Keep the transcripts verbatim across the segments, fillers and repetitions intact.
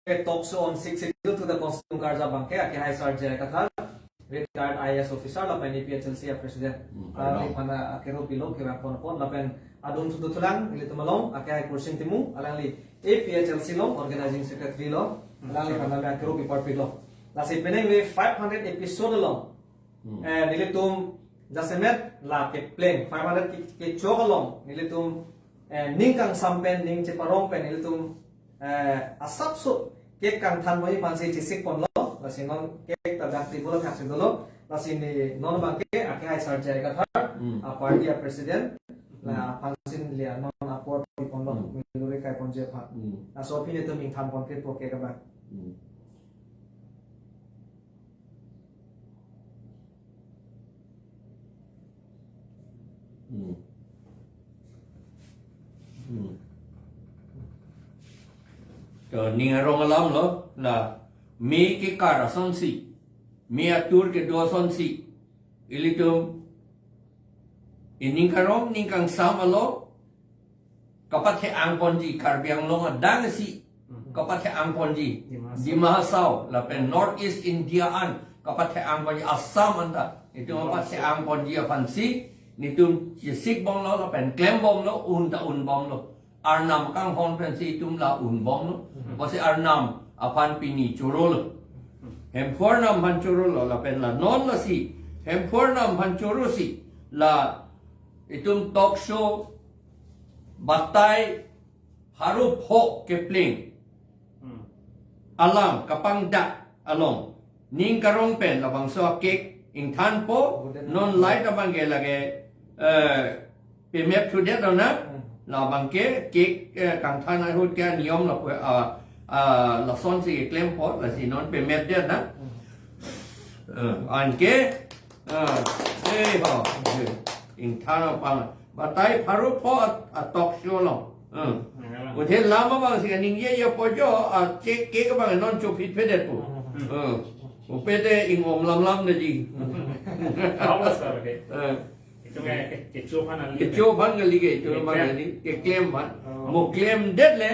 talk show on Sixth Schedule to the Constitution karja abangke, akehai Sir J I Kathar, retired I A S officer, lapen A P H L C a president. Hmm, alangli aphan akero pilo, kevang ponpon, lapen adung thutu thulang, ilitum along, akehai Kursing Timung, alangli A P H L C along, organizing secretary lo, alangliphan akero pi parpiklo. Lasi penang le five hundred episode along, Hmm. eh, nelitum jasemet la kepleng, five hundred ke, kechok along, nelitum, eh, ning kangsam pen, ning cheparong pen, nelitum, eh, asapso cake kangthan noi aphansi chesik ponlo, lasi non cake ta dak table thaksi dolo, lasi ne non abangke, akehai Sir J I Kathar, Hmm. a party a president, la aphansi neli non apor pi ponlo, Hmm. miluri kai ponji aphan. Hmm. Laso aphi nelitum ingthan pon kit po cake abang. Hmm. Hmm. Hmm. To ning arong alam lo, la me kekar asonsi, me atur kedo asonsi, ilitum ining karong, ning kangsam along, kapathe-ang ponji, Karbi Anglong adang si, Hmm. kapathe-ang ponji, Dima Hasao. Dima Hasao, lapen North East India an, kapathe-ang ponji, Assam anta, itum Dima kapathe-ang ponji aphansi, nelitum chesik bomlo, lapen klem bomlo, un ta un bomlo. Arnam kanghon pensi itum la un bomlo. Hmm. Apotsi Arnam aphan pini chorolo. Hmm. Hemphu Arnam aphan chorolo, lapen la non lasi, Hemphu Arnam aphan chorosi, la itum talk show batai pharo pho kepleng. Hmm. Alam kapangdak along, ning karong pen labangso cake ingthan po, non light abangke lake, eh, pemep thudet lo na, Hmm. labangke cake, eh, kangthan ahut ke niyom lapu, ah, ah, lasonsi keklem po, lasi non pemep det na. Hmm. Eh, anke, eh, eh, ho, eh, ingthan apang, batai pharo pho a, a talk show lo. Eh. Hmm. Uthe lam abangsi kaningje ya po jo, a cake, cake abang non chophit phedet po. Hmm. Eh. Upete ingom lam lam de ji. Apa, sir, ke? Eh. Itu kayak ke, kecho aphan kali. Kecho aphan kali ke, kecho aphan kali. Keklem aphan. Oh. Mo klem det le.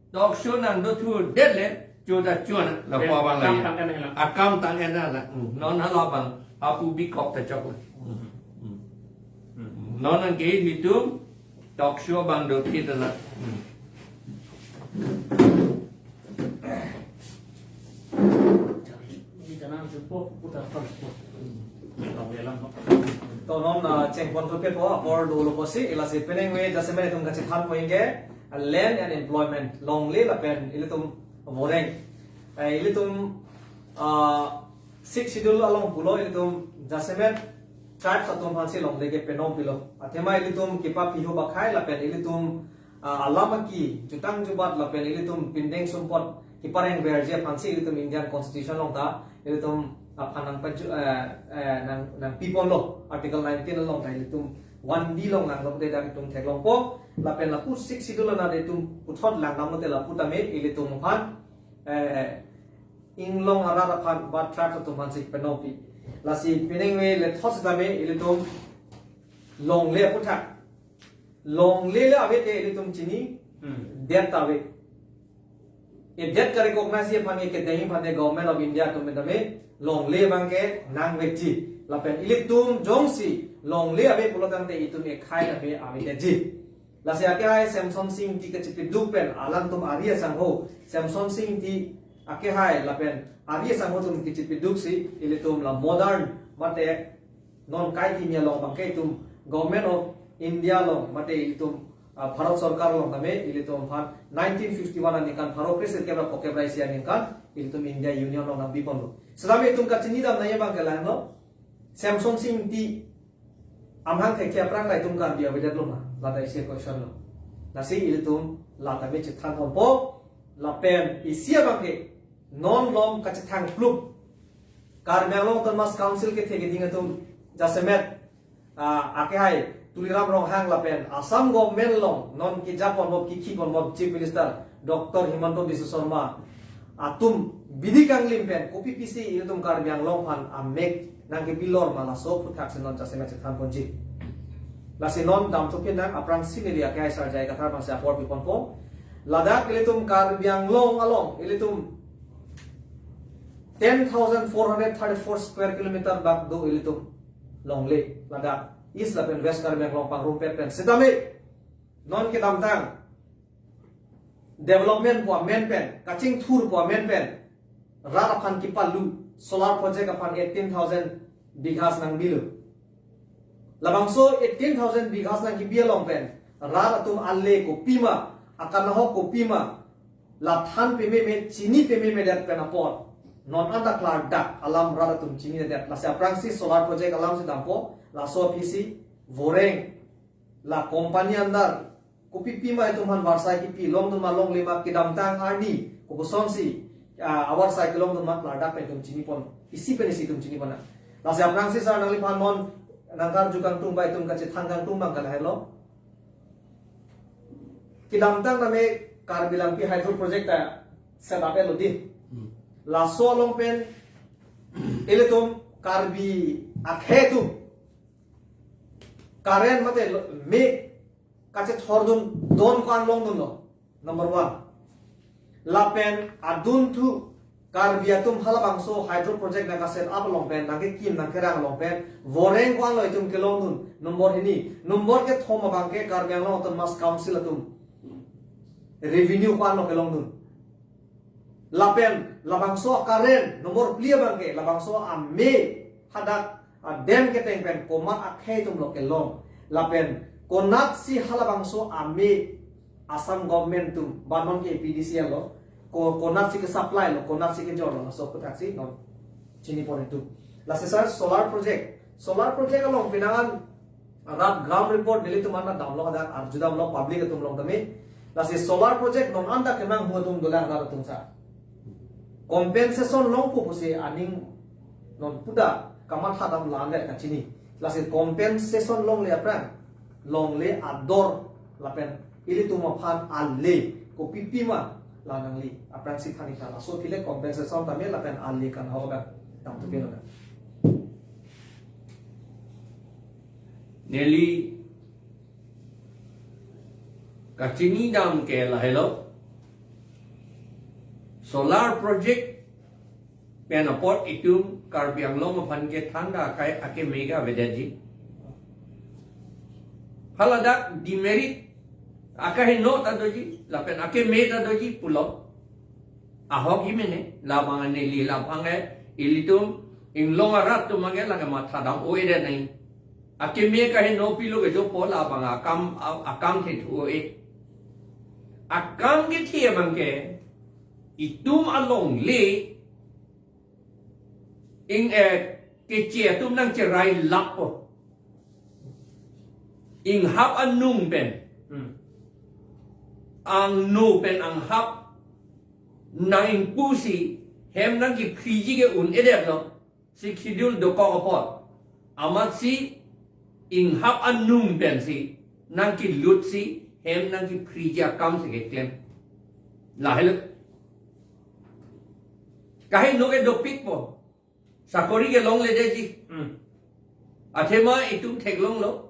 Talk show nangdo thu det le, cho ta cho na, lapu abang la. Akam tang en la. Akam tang en la. Hmm. Non halabang, apu bikok ta chok la. Hmm. Hmm. Hmm. Non anke nelitum talk show abang do thit la. Hmm. To non, ah, chengpon thupi po, apor dolo pusi, lasi penang le jasemet itum kachethan po ingke, ah, land and employment, longle lapen ilitum voreng. Eh, ilitum, ah, Sixth Schedule along pulo, ilitum jasemet tribes atum aphansi longle ke penom pilo. Athema ilitum kipa piho bakhai lapen ilitum, ah, alam aki, jutang jubat lapen ilitum pindeng sumpot kipareng verji aphansi ilitum Indian Constitution along ta, ilitum aphan nangpaju-, eh, eh, nang, nangpi ponlo, Article nineteen along ta ilitum one D along nanglo te dak itum theklong po, lapen lapu Sixth Schedule along ta itum puthot lang nanglo te lapu tame ilitum aphan, eh, inglong arat aphan ba tribes atum aphansi penom pi. Lasi penang le lethot sitame ilitum longle aputhak. Longle le ave te ilitum chini, Hmm. det ta ave. E det ka-recognize aphan ke kedeng aphan ke Government of India atum tame longle abangke nangvekji. Lapen ilitum jongsi longle ave pulo tangte itum ekhai tame avedetji. Lasi akehai Semson Sing Ingti kachipiduk pen alangtum ari asangho, Semson Sing Ingti akehai lapen ari asangho atum kachipiduk si ilitum la modern mate non kai kini along abangke itum Government of India along mate ilitum, ah, Bharat Sorkar along tame ilitum aphan nineteen fifty-one aningkan pharo kre sirkep ra phokep ra isi aningkan ilitum India Union along nangpi ponlo. Sitame itum kachinidam nangji abangke lahenlo. Semson Sing Ingti amahang thekthe aphrang ta itum Karbi avedetlo ma? Lata isi question lo. Lasi ilitum la tame chethan ponpo, lapen isi abangke non lom kachethang plup Karbi Anglong Autonomous Council kethe keding atum jasemet, ah, akehai Tuliram Ronghang lapen Assam Government along non keja ponbom, kikhi ponbom Chief Minister Doctor Himanta Biswa Sarma atum bidi kanglim pen kopi pisi ilitum Karbi Anglong aphan amek nangkepilor ma, laso aphuthak si non jasemet chethan ponji. Lasi non damthu pin nang, aphrangsi neli akehai Sir J I Kathar aphansi apor pi ponpo. Ladak ilitum Karbi Anglong along ilitum ten thousand four hundred thirty-four square kilometer bak do ilitum longle. Ladak East lapen West Karbi Anglong pangrumpet pen. Sitame non kedamtang development pu amen pen, kachingthur pu amen pen rat aphan kepalu solar project aphan eighteen thousand bighas nangbilo. Labangso eighteen thousand bighas nangkebi along pen rat atum ale kopima, akanahok kopima, la than pememe, chini pememedet pen apot non anta klardak alam rat atum chininedet. Lasi aphrangsi solar project alamsi dampo, laso aphisi voreng la company under kopipima itum aphan varsai kepi longdun ma longle ma kedamtang arni kopusonsi, ah, avarsai kelongdun ma klardak pen itum chinipon, isi pen isi itum chinipon nang. Lasi aphrangsi sir nangliphan non nangkarju kangtung ba itum kachethan kangtung abang ke lahelo. Kedamtang tame Karbi Langpi hydro project ta set up-etlo dei. Hmm. Laso along pen ilitum Karbi akhei atum current mate lo-, me kachethordun don ko-an longdunlo. Number one. Lapen adunthu Karbi atum halabangso hydro project nangkaset up along pen, nangkekim nangkerang along pen voreng ko-anlo itum kelongdun. Number hini. Number kethom abang ke Karbi Anglong Autonomous Council atum revenue ko-anlo kelongdun. Lapen labangso current number phli abang ke labangso ame hadak adem keteng pen komat akhei atumlo kelong. Lapen konatsi halabangso ame Assam government atum, ba non ke A P D C L lo, ko-, konatsi kesupply lo, konatsi kejorlo, laso aputhaksi non chinipon itum. Lasi sir, solar project, solar project along penang an rat ground report nelitum anta damlo, hadak arju damlo public atum along tame. Lasi solar project non anta kemanghu atum dolang rat atum sir. Compensation longpo pusi aning non puda kamatha dam la-an le kachini. Lasi compensation longle aphrang, longle ador lapen ilitum aphan ale kopipima la nangli aphrangsi than-ik tha. Laso aphi le compensation tame lapen ale kanahok abang damthu pilo na. Neli kachini dam ke lahelo. Solar project pen apot itum Karbi Anglong aphan ke than ta akai akeme ke avedetji. Haladak demerit, akaheno ta doji, lapen akeme ta doji pulo. Ahok ji mene, labang neli labang ke ilitum inglong arat atum ke lake matha dam-o-edet nai. Akeme kaheno pilo ke jopo labang akam, a-, akam thethu-o-e. Akam kethe abang ke itum alongle ing, eh, keche atum nangcherai lappo. Inghap anung pen. Hmm. Angno pen anghap nang ingpusi hem nangkephriji ke un-edetlo. Sixth Schedule dokok apot. Amatsi inghap anung pensi nangkelutsi hem nangkephriji akamsi keklem. Lahelo. Kaheno ke dopikpo. Sakori ke longledetji. Hmm. Athema itum theklonglo.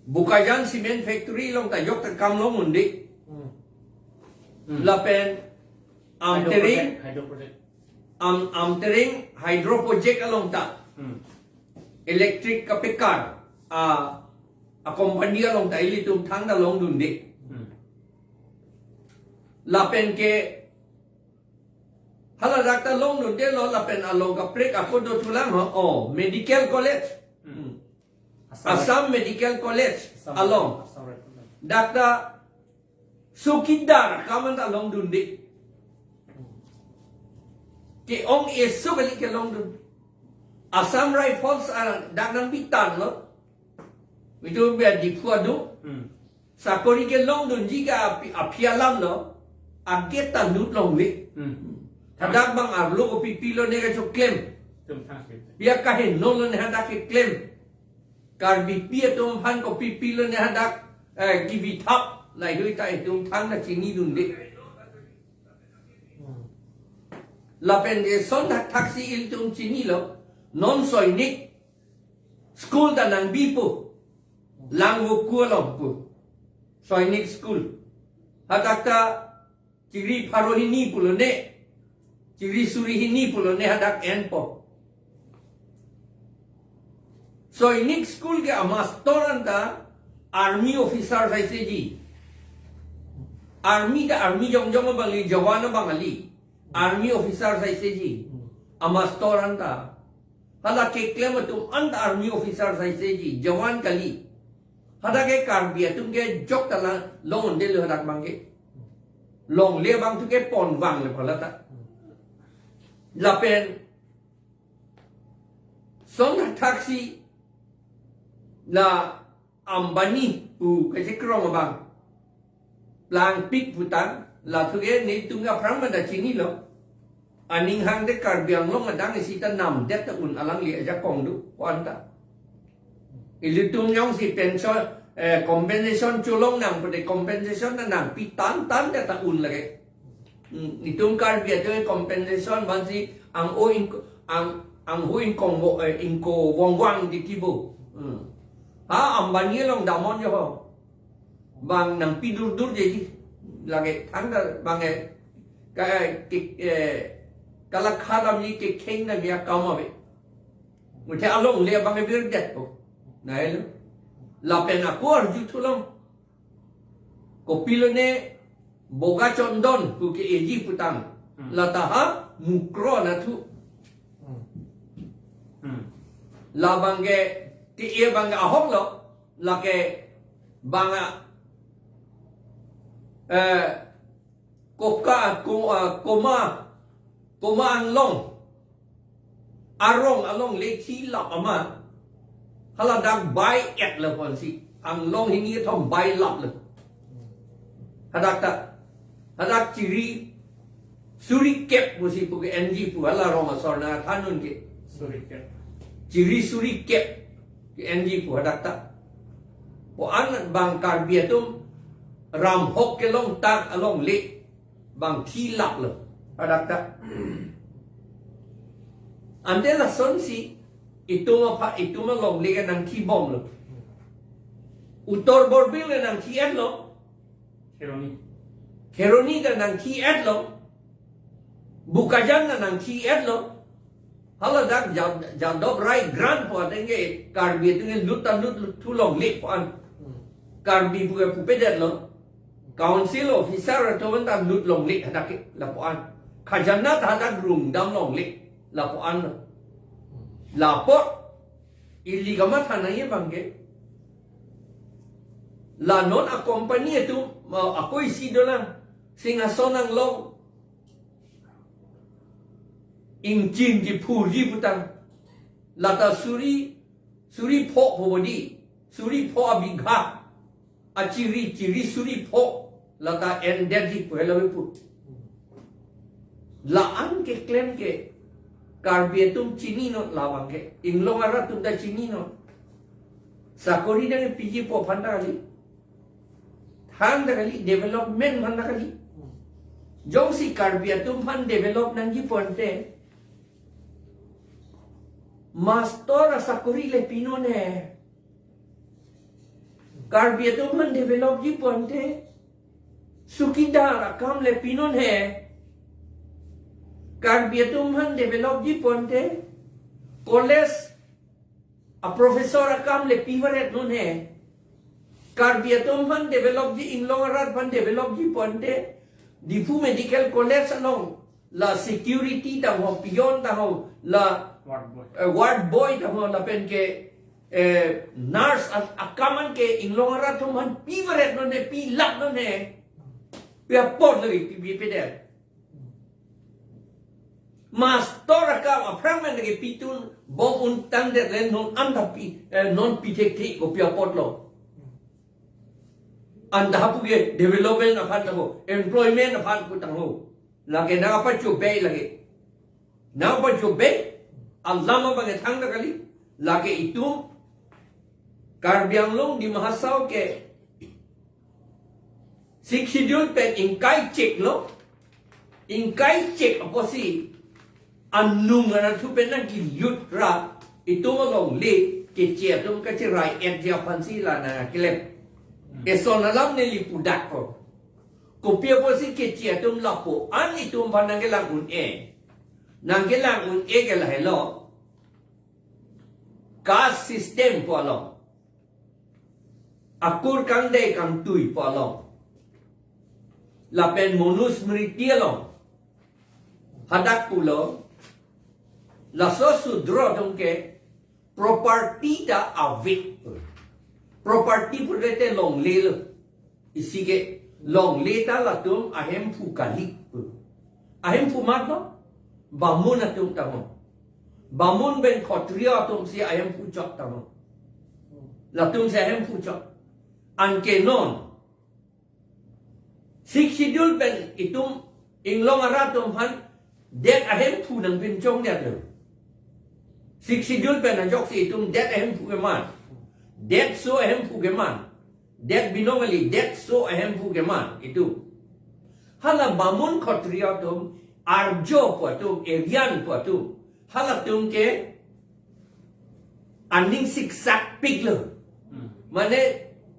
Bokajan Cement Factory along ta jok ta kam long un-e. Hmm. Hmm. Lapen Amtering, hydro project, hydro project. Am, Amtering hydro project along ta. Hmm. Electric kapekar a, a company along ta ilitum thangta longdunde. Hmm. Lapen ke haladak ta longdundelo, lapen along kaprek ako dothulang ho. Oh, medical college. Hmm. Assam Medical College along. Assam Rifles. Dak ta chowkidar akam anta longdunde. Ke-ong eso kali kelongdun. Assam Rifles, ah, dak nangbitanlo. Itum biar Diphu adu. Hmm. Sakori kelongdunji ke aphi, aphi alamlo. Agate ta lut longle. Hmm. Hadak abang arlo kopipilone kachoklem. Tum thang sip. Biar kahenolone hadak keklem. Karbipi atum aphan kopipilone hadak, eh, kivithap, lahei ta itum thangta chinidunde. Hmm. Lapen ke son thakthaksi ilitum chinilo, non Sainik school ta nangbipo, Langvoku along pu. Sainik school. Hadak ta chiri pharo hini pulo ne, chiri suri hini pulo ne hadak enpo. Sainik school ke amastor anta army officer saise ji. Army ta army jongjong abang kali, jawan abang kali. Army officer saise ji. Amastor anta. Hala keklem atum anta army officer saise ji, jawan kali. Hadak ke Karbi atum ke jok ta la long-un-edetlo hadak abang ke. Longle abang thu ke ponvanglo phalata. Lapen son thaksi la Ambani pu kachekrong abang plangpik putang, la thu ke netum ke aphrang mada chinilo. Aning hang de Karbi Anglong adang isi ta namdet ta un alangli ajakong do, ko-an ta. Ilitum jongsi pension, eh, compensation cholong nang pute compensation ta nangpi tangtang det ta un lake. Hmm, itum Karbi atum compensation vansi ang-o ing-, ang, ang-o ingkong vo-, eh, ingko vongvang di kibo. Hmm. Ha, Ambani along damnon jo ho. Bang nangpi durdurji. Lake thangta bang, eh, ka, eh, ki, eh, kalakha damji, kekheng damji akam ave. Muthe alongle abang ke virdetpo. Nai lo. Lapen ako arju thulong. Kopilo ne Boga Chondon pu ke-eji putang. Hmm. Lata ha Mukroh nathu. Hmm. Hmm. Labang ke ke-e abang ke ahok lo, lake bang a, eh, Koka, ko, ah, Koma, Koma Anglong arong alongle thilap amat. Hala dak bai-et lo ponsi. Anglong hini kethom bailaplo. Hadak ta. Hadak chiri suri kep pusi pu ke-enji pu hala rong asor nangthan un ke. Suri kep. Chiri suri kep ke-enji pu hadak ta. Ko-an bang Karbi atum ramhok kelong tak alongle bang thilaplo hadak ta. Ante lasonsi itum apha, itum alongle ke nangthibomlo. Uttar Borbil ke nangthi-etlo. Kheroni. Kheroni ta nangthi-etlo. Bokajan ta nangthi-etlo. Hala dak Ja-, Jadov Rai Grant pu ateng ke Karbi atum ke lut ta lut, lut thu longle ko-an. Hmm. Karbi pu ke pupedetlo. Council officer atum ta lut longle hadak ke lapu-an. Khajana ta hadak rung dam longle lapu-an. Lapu ili kamatha nangji abang ke. La non a-company atum, ma, ako isi dolang. Singhason Anglong. Ingchin ji phurji putang. Lata suri, suri pho pho bodi. Suri pho abigha. Achiri, chiri suri pho. Lata endetji pu helo pu. La-an keklem ke Karbi atum chininon labang ke. Inglong arat atum ta chininon. Sakori nangpiji pu aphan ta kali. Thang ta kali, development aphan ta kali. Jongsi Karbi atum aphan develop nangji pu ante, mastor asakori le pinon he. Karbi atum aphan develop ji pu ante, sukidar akam le pinon he. Karbi atum aphan develop ji pu ante, college a-professor akam le pivaret non he. Karbi atum aphan develop ji, Inglong arat aphan develop ji pu ante, Diphu Medical College along la security tangho, peon tangho, la, ward boy, eh, ward boy tangho, lapen ke, eh, nurse a-, akam an ke Inglong arat atum aphan pivaret non he, pilap non he. Pi apot lagi pi, pi, pidet. Mastor akam aphrang men lagi pitun bom un tangdet le non anta pi, eh, non pi thekthe, kopi apotlo. Anta hapu ke development aphan tangho, employment aphan pu tangho. Lake nangpachobei lake. Nangpachobei, alam abang ke thang ta kali, lake itum Karbi Anglong Dima Hasao ke Sixth Schedule pen ingkai chek lo, ingkai chek apotsi anung anatthu pen nangkilut ra itum alongle keche atum kacherai-etji aphansi la nangkeklem. Hmm. Eson alam neli pudakpo. Kopi apotsi keche atum lapu-an itum aphan nangkelang un-e. Nangkelang un-e ke lahelo. Caste system pu along. Akur kangdei kangtui pu along. Lapen Manusmriti along. Hadak pulo. Laso Sudra atum ke property ta ave. Property pulote longle lo. Isi ke longle ta latum ahemphu kali. Ahemphu mat lo. Bamun atum tanglo. Bamun pen Khotriya atum si ahemphu chot tanglo. Latum si ahemphu chot. Anke non Sixth Schedule pen itum inglong arat atum aphan det ahemphu nangpinchong detlo. Sixth Schedule pen ajoksi itum det ahemphu keman. Detso ahemphu keman. Det binong kali, detso ahemphu keman itum. Hala Bamun Khotriya atum, Arjo pu atum, Aryan pu atum. Halatum ke aning siksikpiklo. Hmm. Mane,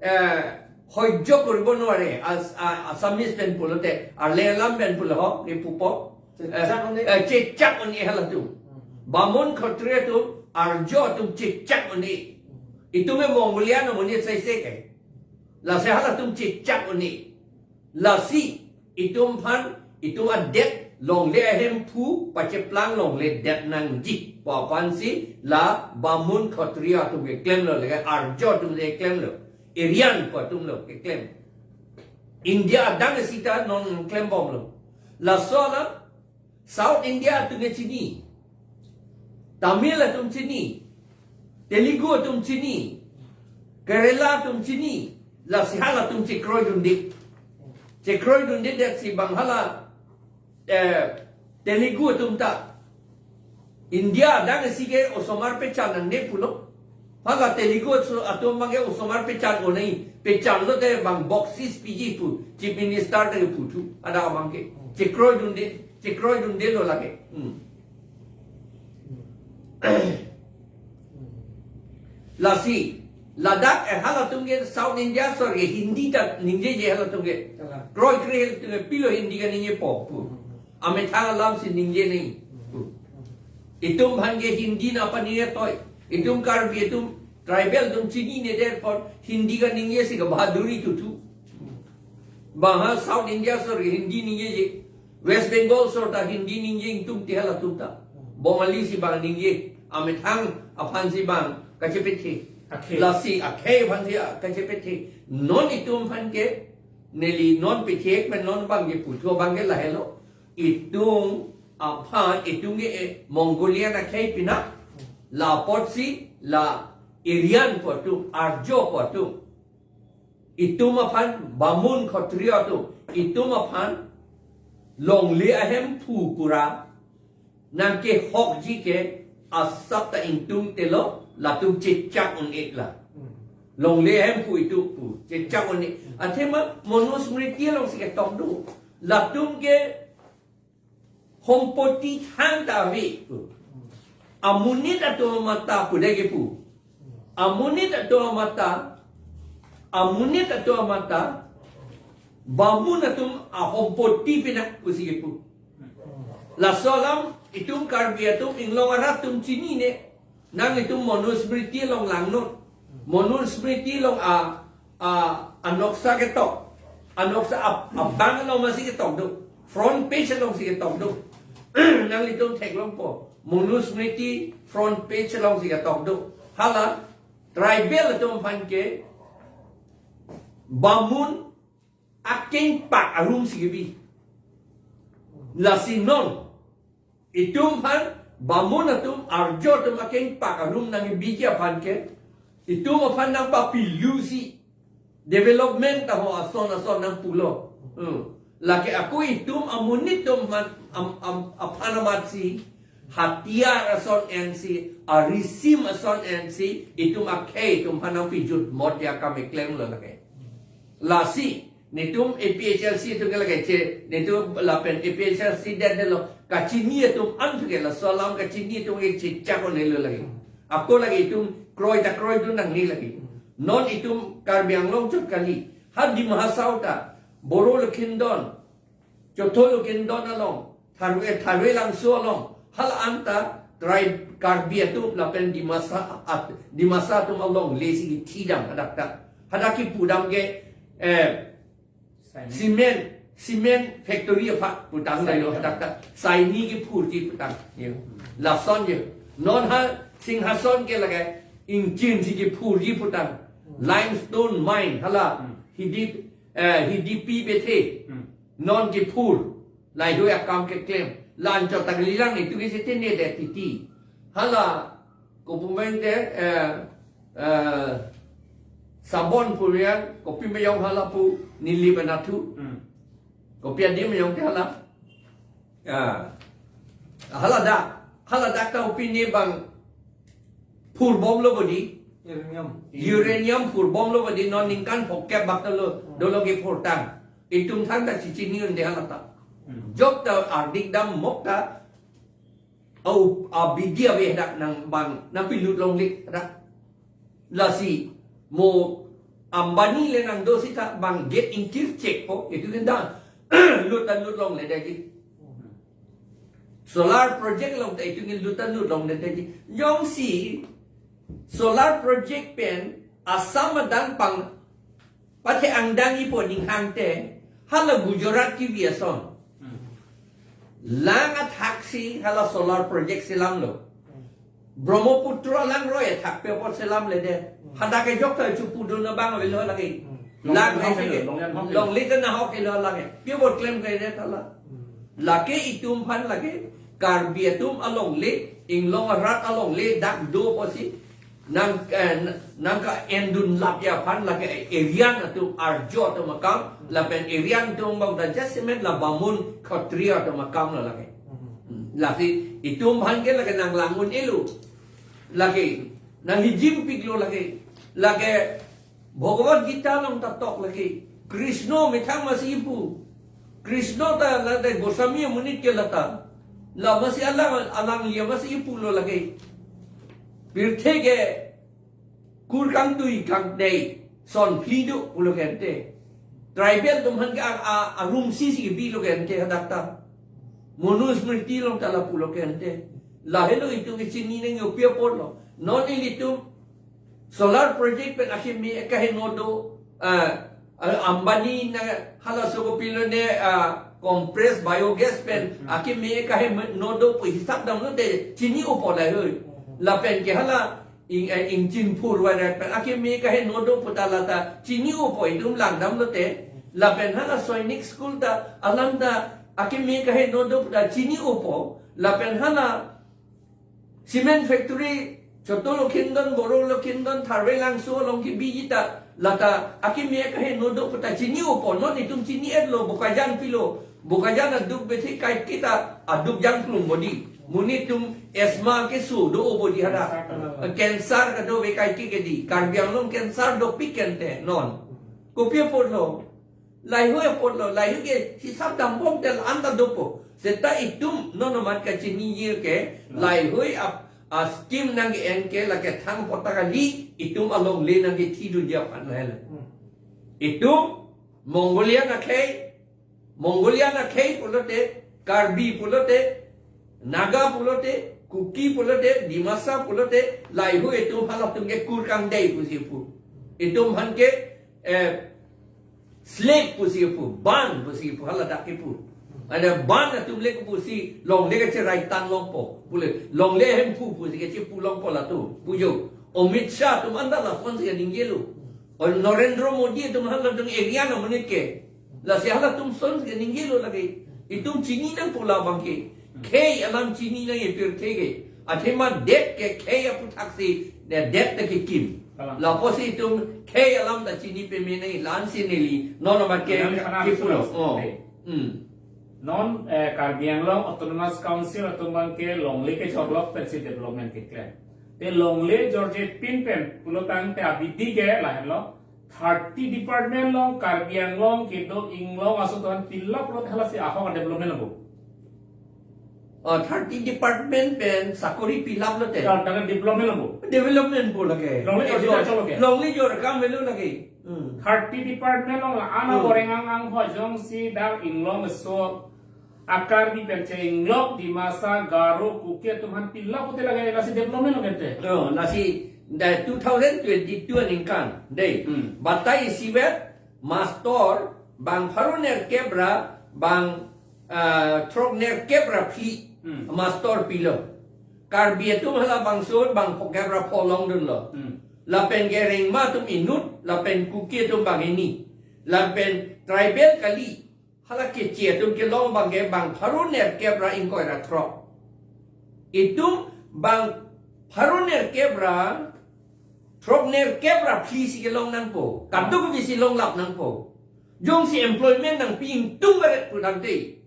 eh, সহ্য কৰিব নোৱাৰে. As-, a-, Assamese pen pulote, arle alam pen pulo ho, ni pupo. Chechak un-e. Eh, chechak un-e halatum. Hmm. Bamun Khotriya atum, Arjo atum chechak un-e. Hmm. Itum ke Mongolian amonit saise ke. Lasi halatum chechak un-e. Lasi itum aphan, itum adet longle ahemphu pacheplang longle det nangji pu aphansi la Bamun Khotriya atum keklemlo, lake Arjo atum le keklemlo, Aryan pu atum lo keklem. India adang sita non klembomlo. Laso alam South India atum ke chini. Tamil atum chini. Telugu atum chini. Kerala atum chini. Lasi halatum chekroidunde. Chekroidunde detsi bang hala, eh, Telugu atum ta India adang isi ke osomar pechan nangne pulo. Hala Telugu atum abang ke osomar pechan onei. Pechan lote bang boksis piji pu Chief Minister ta puthu. Ada abang ke. Chekroidunde, chekroidunde lo lake. Hmm. Lasi, ladak, eh, halatum ke South India asor ke Hindi ta ningjeje halatum ke. Kroikre halatum ke pilo Hindi kaningjepo pu. Amethang alam si ningje nangji. Itum aphan ke Hindi nangpaningje toi. Itum Karbi atum tribal atum chinine det apot Hindi kaningje si kabahaduri tuthu. Bang ha South India asor Hindi ningjeje. West Bengal asor ta Hindi ningje ingtung ti halatum ta. Bongali si bang ningje. Amethang aphan si bang kachepethe. Akhei. Lasi akhei aphan si kachepethe. Non itum aphan ke neli non pethek pen non bang keputhu abang ke lahelo. Itum aphan, itum ke, eh, Mongolian akhei pinak, la apotsi la Aryan pu atum, Arjo pu atum. Itum aphan, Bamun Khotriya atum, itum aphan longle ahemphu pura nangkehokji ke asap ta ingtungtelo, latum chechak un-e la. Hmm. Longle ahemphu itum pu, chechak un-e. Athema Manusmriti alongsi ketok do. Latum ke hompoti thang ta ave pu. Amonit atum amat ta pu dei kepu. Amonit atum amat ta, amonit atum amat ta, Bamun atum ahompoti pinak pusi kepu. Laso alam itum Karbi atum inglong arat atum chinine. Nanglitum Manusmriti along langnon. Manusmriti along a, a, anoksa ketok. Anoksa ap-, abang along masi ketok do. Front page alongsi ketok do. Nanglitum theklongpo. Manusmriti front page alongsi ketok do. Hala tribal atum aphan ke Bamun akengpak arum si kebi. Lasi non itum aphan Bamun atum, Arjo atum akengpak arum nangkebiji aphan ke, itum aphan nangpapilusi development ta ho ason ason nangpulo. Hmm. Lake ako itum amonit atum aphan, am, am, aphan amatsi hatiyar ason ensi, arisim ason ensi, itum akhei atum aphan nangpijut mot ya kam keklem lo lake. Lasi netum A P H L C atum ke lake che, netum lapen A P H L C det detlo, kachini atum an atum ke laso alam kachini atum ke chechak un-e lo lake. Ako lake itum kroi ta kroidun nangne lake. Non itum Karbi Anglong chot kali. Ha Dima Hasao ta Boro Lokhindon, Chotho Lokhindon along, Tharve, Tharve Langso along, hala anta tribe Karbi atum lapen Dimasa at, Dimasa atum alongle si kithidam hadak ta. Hadak kipudam ke, eh, cement, cement factory aphan putang lailo hadak ta. Saini kiphurji putang. Yo. Lason yo. Non ha Singhason ke lake ingchin si kiphurji putang. Limestone mine hala. Hmm. Hidi, eh, Hidipi Bethe. Hmm. Non kiphur. Lahei akam keklem. La-anchot ta kalilang, itum ke sitene de titi. Hala, kopi ma jongte, eh, eh, Sabon pu rian, kopi ma jong hala pu, Nilip Anatthu. Hmm. Kopi adim ma jongte hala. Ya. Hala dak, hala dak ta opini bang phurbomlo bodi. Uranium. Uranium phurbomlo bodi, non ningkan phokep bak ta lo, hmm, dolo kiphurtang. Itum thangta chichini un-e hala ta. Hmm. Jok ta ardik dam mok ta, au, abidi ave dak nang bang, nangpilut longle dak. Lasi, mo Ambani le nangdo seta bang gate ingkir chek po, itum ke da, lut ta lut longle detji. Solar project along ta itum ke lut ta lut longle detji. Jongsi solar project pen Assam adang pang pathe angdang-ipo ning hangte, hala Gujarat kivi ason. Hmm. Lang athaksi hala solar project selamlo. Brahmaputra langroi athak pe apot selamle det. Hmm. Hadak ke jok ta chupudun abang avelo lake. Hmm. Lang Long, hai long, sike. Long, long, long. Longle ta nahok helo lake. Pi apot klem ke det hala. Hmm. Lake itum aphan lake, Karbi atum alongle, inglong arat alongle dak do pusi nang, eh, nangka-endun lapji aphan lake Aryan atum, Arjo atum akam, lapen Aryan atum bang ta jasemet la Bamun Khatriya atum akam la lake. Hmm. Lasi itum aphan ke lake nanglang un-elo. Lake nanghijimpiklo lake. Lake Bhagavad Gita along ta tok lake. Krishna methang masi ipu. Krishna ta lata Goswami amonit ke lata. La masi alang, alangli masi ipulo lake. Pirthe ke kur kangtui kangdei son phli do pulo ke ante. Tribal atum aphan ke a, a, arumsi si bilo ke ante hadak ta. Manusmriti along ta lapulo ke ante. Lahelo itum ke chini nangji pi apotlo. Non ilitum solar project pen akimi kaheno do, ah, ah, Ambani na halaso kopilo ne, ah, compressed biogas pen, hmm, akimi kaheno do pu hisap damlote chini-opo lahei. Hmm. Lapen ke hala ing, eh, ingchin phur varet pen akimi kaheno do pu ta lata chini-opo, itum langdamlote. Lapen hala Sainik School ta alam ta akimi kaheno do pu ta chini-opo. Lapen hala cement factory, Chotho Lokhindon, Boro Lokhindon, Tharve Langso along kebiji ta, lata akimi kaheno do pu ta chini-opo, non itum chini-etlo, Bokajan pilo, Bokajan aduk bethe kaiketa, aduk jangklung bodi. Monit atum asthma keso do-o bodi hadak. Cancer kadokave kaike ke di, Karbi Anglong cancer dopik ke ante, non. Kopi apotlo, lahei apotlo, lahei ke hisap dambom tel anta dopo. Seta itum non amat kachiniji ke, lahei ap, a scheme nangke-en ke lake thang apot ta kali, itum alongle nangkethidunji aphan lahelo. Hmm. Itum Mongolian akhei, Mongolian akhei pulote, Karbi pulote, Naga pulote, Kuki pulote, Dimasa pulote, lahei itum halatum ke kur kangdei pusi pu. Itum aphan ke, eh, slave pusi pu, ban pusi pu, hala dak kipu. Ada ban atum le pusi longle kacherai tang longpo. Pule, longle Hemphu pusi kachepu longpo latum. Pujo. Amit Shah atum anta lason si kaningjelo. Or Narendra Modi atum halatum Aryan amonit ke. Lasi halatum son si kaningjelo lake. Itum chini nangpo labang ke. Khei alam chini nangji pirthe ke. Athema det ke khei aputhak si, ne det ta kekim. Kalang. Lapusi itum khei alam ta chini pame nangji, la-ansi neli non amat ke neli kapanar kipulo. Sunas. Oh. Dei. Hmm. Non, eh, Karbi Anglong Autonomous Council atum abang ke longle kechorlok pensi development keklem. Te longle jorje pin pen pulotangte abidi ke lahenlo. Thirty department along Karbi Anglong kedo inglong aso atum aphan pilap lot halasi ahok development lo. Oh, thirty department pen sakori pilap lote. Ya, dengan development lo. Development po lake. Longle jor, jor, jor, jor, jor. Longle jor kam velo lake. Hmm. Thirty department lo ana Hmm. boreng ang ang ho jongsi dak inglong so akar di pen che inglok Dimasa Garo Kuki atum aphan pilap pute lake lasi development lo kente. Oh, lasi da two thousand twenty-two aningkan dei. Hmm. Batai isivet mastor bang pharo nerkep ra bang ah, throk nerkep ra phli Hmm. mastor pilo. Karbi atum hala bangso bang phokep ra pho longdunlo. Hmm. Lapen ke Rengma atum inut, lapen Kuki atum bang hini. Lapen tribal kali, hala Keche atum kelong bang ke bang pharo nerkep ra ingkoi ra throk. Itum bang pharo nerkep ra throk nerkep ra phli si kelong nangpo. Kadokave si longlap nangpo. Jongsi employment nangpi ingtung baret pu tangte.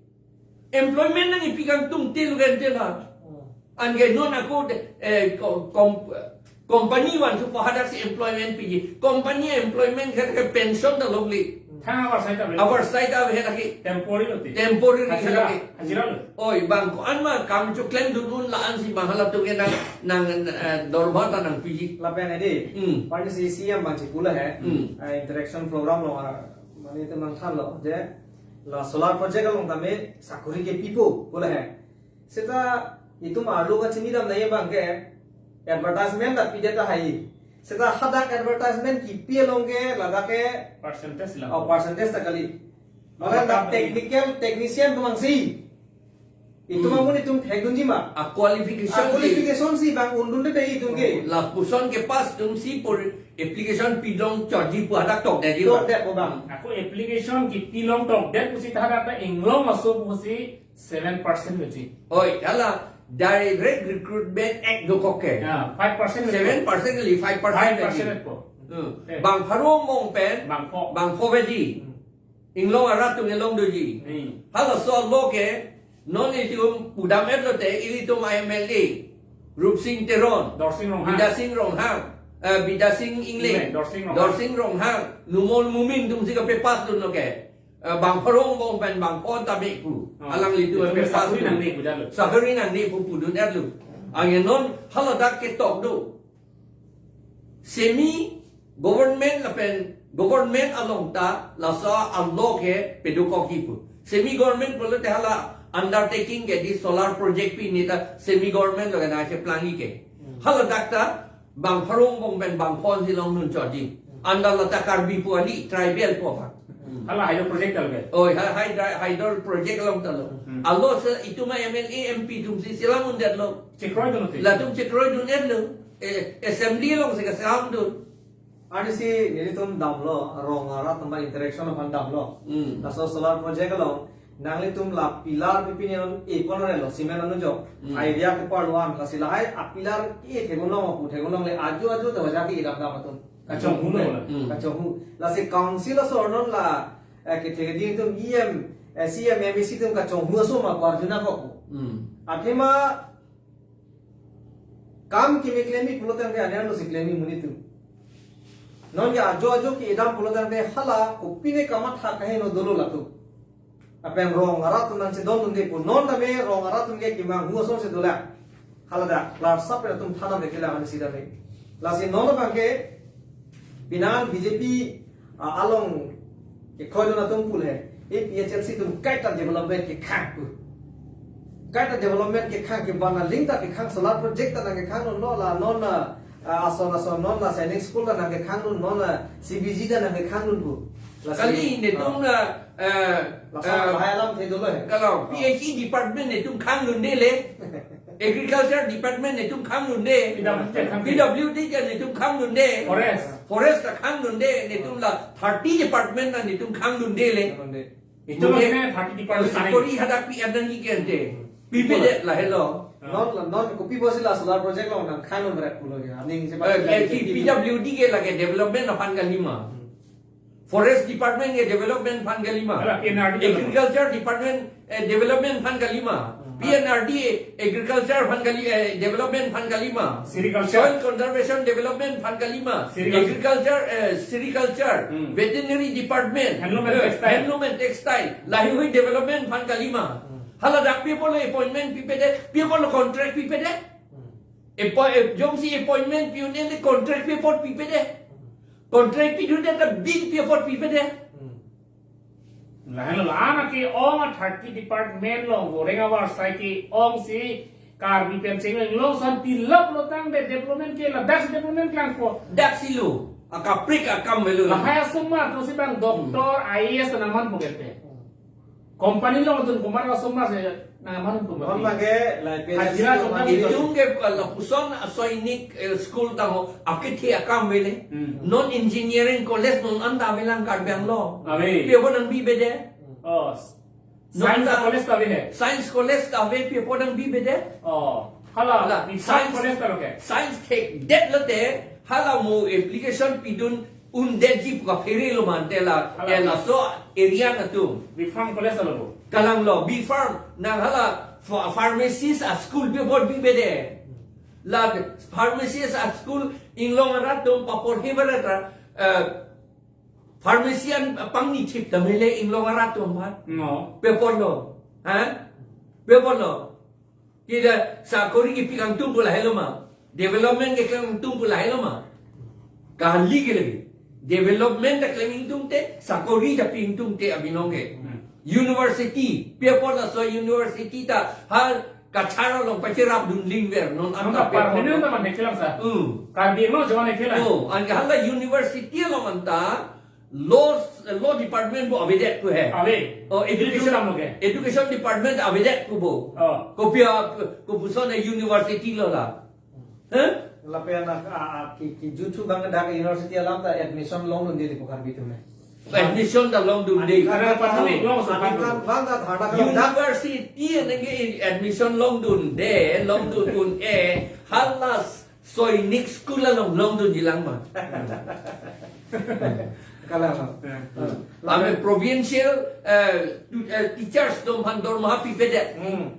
Employment nangpi kangtung til gen te na. Hmm. Anke non ako de, eh, ko-, kom-, company vanso pu hadak si employment piji. Company employment khat ke pension ta longle. Thang avar sai ta ave. Avar sai ta ave lake. Temporary lo ti. Temporary Hajira, lake. Hajira lo. Oi, bang ko-an ma kam choklemdun un la-an si bang halatum ke nang, nang, eh, dorbata nangpiji. Lapen edi, Hmm. party si C M bang si pula hai. Hmm. Eh, interaction program lo, ah, mane itum nangthanlo, je la solar project along tame sakori kepipo, pula hai. Seta itum arlo kachinidam nai bang ke advertisement ta pidet tahai. Seta hadak advertisement kipi along ke ladak ke Percentage lang. Oh, percentage ta kali. Maka Maka dak kali. Technical technician atum si. Itum Hmm. amun itum thekdunji ma. A qualification Ah, si. qualification si bang undunde dei itum ke. Lapuson ke pass atum si pur application pidong chotji pu hadak tokdetji ma. Tokdet po bang. Ako application kipi along tokdet pusi ta hadak ta inglong aso pusi seven percent beji. Oi, hala Direct Recruitment Act dokok ke. Ya, five percent beji. Seven percent kali, five percent Five percent beji. po. Hmm. Eh. Bang pharo angbong pen, Bang pho. bang pho beji. Hmm. Inglong arat atum kelong doji. Hmm. Halaso lo ke, non itum pudam-et lote, ilitum M L A, Rupsing Teron, Dorsing Ronghang. Bidya Sing Ronghang, eh, Bidya Sing Engleng, Engleng, Dorsing Ronghang. Dorsing Ronghang, Numal Momin atum si kape-pass dunlo ke. Eh, bang pharo angbong pen bang pho ta me pu. Oh. Alanglitum Itum ape-pass sakori dun. nangne pu jalo. Sakori nangne pu pudun-etlo. Anke non haladak ketok do. Semi government lapen government along ta laso a-law ke pedokokji pu. Semi government pulote hala undertaking ke di solar project pi ne ta semi government lo ke nangcheplang-ik ke. Hmm. Haladak ta bang pharo angbong pen bang pho si longdun chotji. Hmm. Anta la ta Karbi pu kali, tribal pu bang. Hmm. Hala hydro project ta lo ke? Oh, ha-, hydro, hydro project along ta lo. Hmm. A-law si itum a-M L A, M P atum si selam undetlo. Chekroidunlo te. Latum chekroidun-etlo. Eh, assembly along si kaselamdun. Arnisi nelitum damlo, rong arat atum interaction aphan damlo. Hmm. Laso solar project along, nanglitum la pillar pipine non e pon relo, cement anujok. Hmm. Idea keparlo an, lasi lahai a-pillar ke theklong apu, theklongle ajo ajo ta wajah ke idam dam atum. Kachonghu lo la. Hmm. Kachonghu. Lasi council aso non la, eh, kethe keding atum E M, eh, C M, M A C atum kachonghu aso ma pu arjuna kok. Hmm. Athema kam keme klem-ik pulo tangte aner lo si klem-ik monit atum. Non ke ajo ajo ke-idam pulo tangte hala kopine kamatha kaheno dolo latum. Lapen rong arat atum nangchedondunde pu non tame rong arat atum ke kemanghu ason si dolang. Hala dak lar sap atum thanam de kela han si dame. Lasi non abang ke pinan B J P, ah, along kekroi atum pu le, A P H L C atum kaita development kekhang pu. Kaita development kekhang ke bana ling ta kekhang solar project ta nangkekhang non lo la non, ah, ason ason non la sainik school ta nangkekhang non non la C B G ta nangkekhang non pu. Lasi, Kali netum ah. na, eh, Laso eh, lahai alam the dolo he. Kalau P H E department netum khangdunde le. Agriculture department netum khangdunde. P W D khang. P W D ke netum khangdunde. Forest. Forest ta khangdunde, netum la thirty department na netum khangdunde le. Khangdunde. Itu Mungkin, maksudnya thirty department oh, sakori lain. Hadak pi adan hi kente. Pipedet lahelo. Non, non, kopi bosi la solar project lo nangkhang non berat pulo ya. Aning si Eh, eh, P W D ke lake development aphan kalima. Hmm. Forest department ke development aphan kalima. Ala, P N R D ke Agriculture department, eh, development aphan kalima. Hmm. P N R D agriculture aphan kali, eh, development aphan kalima. Sericulture. Soil conservation development aphan kalima. Sericulture. Agriculture, eh, sericulture. Hmm. Veterinary department. Handloom and eh, textile. Handloom and textile. Laheihui development aphan kalima. Hmm. Hala dak pi apotlo appointment pipedet, pi apotlo contract pipedet. Appo-, eh, jongsi appointment pi un-e le contract pi apot pipedet. Contract pidunde ta bill pi apot pipedet. Lahenlo la-an ke-ong a thirty department along voreng avarsai ke-ong si Karbi pen cheng along san pilap lo tangte development ke ladak si development klangpo. Dak si lo, akaprek akam avelo. Lahai asomar to si bang doctor, I A S nangmanpo kete. Company along dun kumar asomar si nangmanpo. Non lake, lai pe hajira si chokdam non si. Itum ke lapuson a Sainik, eh, school tangho, akethe akam avele. Hmm. Non engineering college non anta avelang Karbi Anglong. Ave. Pi apot nangbibedet. Oh. Non science anta college ta ave he? Science college ta ave, pi apot nangbibedet. Oh. Hala, hala, B Pharm science college ta lo ke? Science thekdet lote, hala mo application pidun undetji pu kaphere lo mante la, hala, eh, laso area atum. B Pharm college ta lo bo? Kalang lo, B Pharm, nang hala ph-, pharmacist a school pi apot bibedet. La pharmacist a school inglong arat atum paporhe barat ra, eh, pharmacy an pangni thip ta mele inglong arat atum aphan. No. Pi apotlo. Ha? Pi apotlo. Kida sakori kipi kangtung pu lahelo ma. Development keklem ingtung pu lahelo ma. Kali ke lagi. Development ta klem ingtungte, sakori ta pi ingtungte abinong ke. Hmm. University, pi apot laso university ta ha Cachar along pacherap dun lingver, non anta pi apot. Nonta parliament ta mane kelang sa. Hmm. Karbi Anglong jawan kelang. Oh, anke hala university along anta law, law department bo avedet ko he. Ave. Oh, education, education along ke. Education department avedet ko bo. Oh. Kopi a, kopuson a university lo la. Huh? Lapen a, a, a, ki, kijuthu bang dak university alam ta admission longdunde pu Karbi atum ne. Admission ta longdunde. Adhikar, adhikar bang ta dharna kelang dak. University nangke admission longdunde, longdun un-e, hala Sainik school along longdunji lang ma. Kalang. Hmm. Ame provincial, eh, tu-, eh, teachers atum aphan dorma pipedet. Hmm.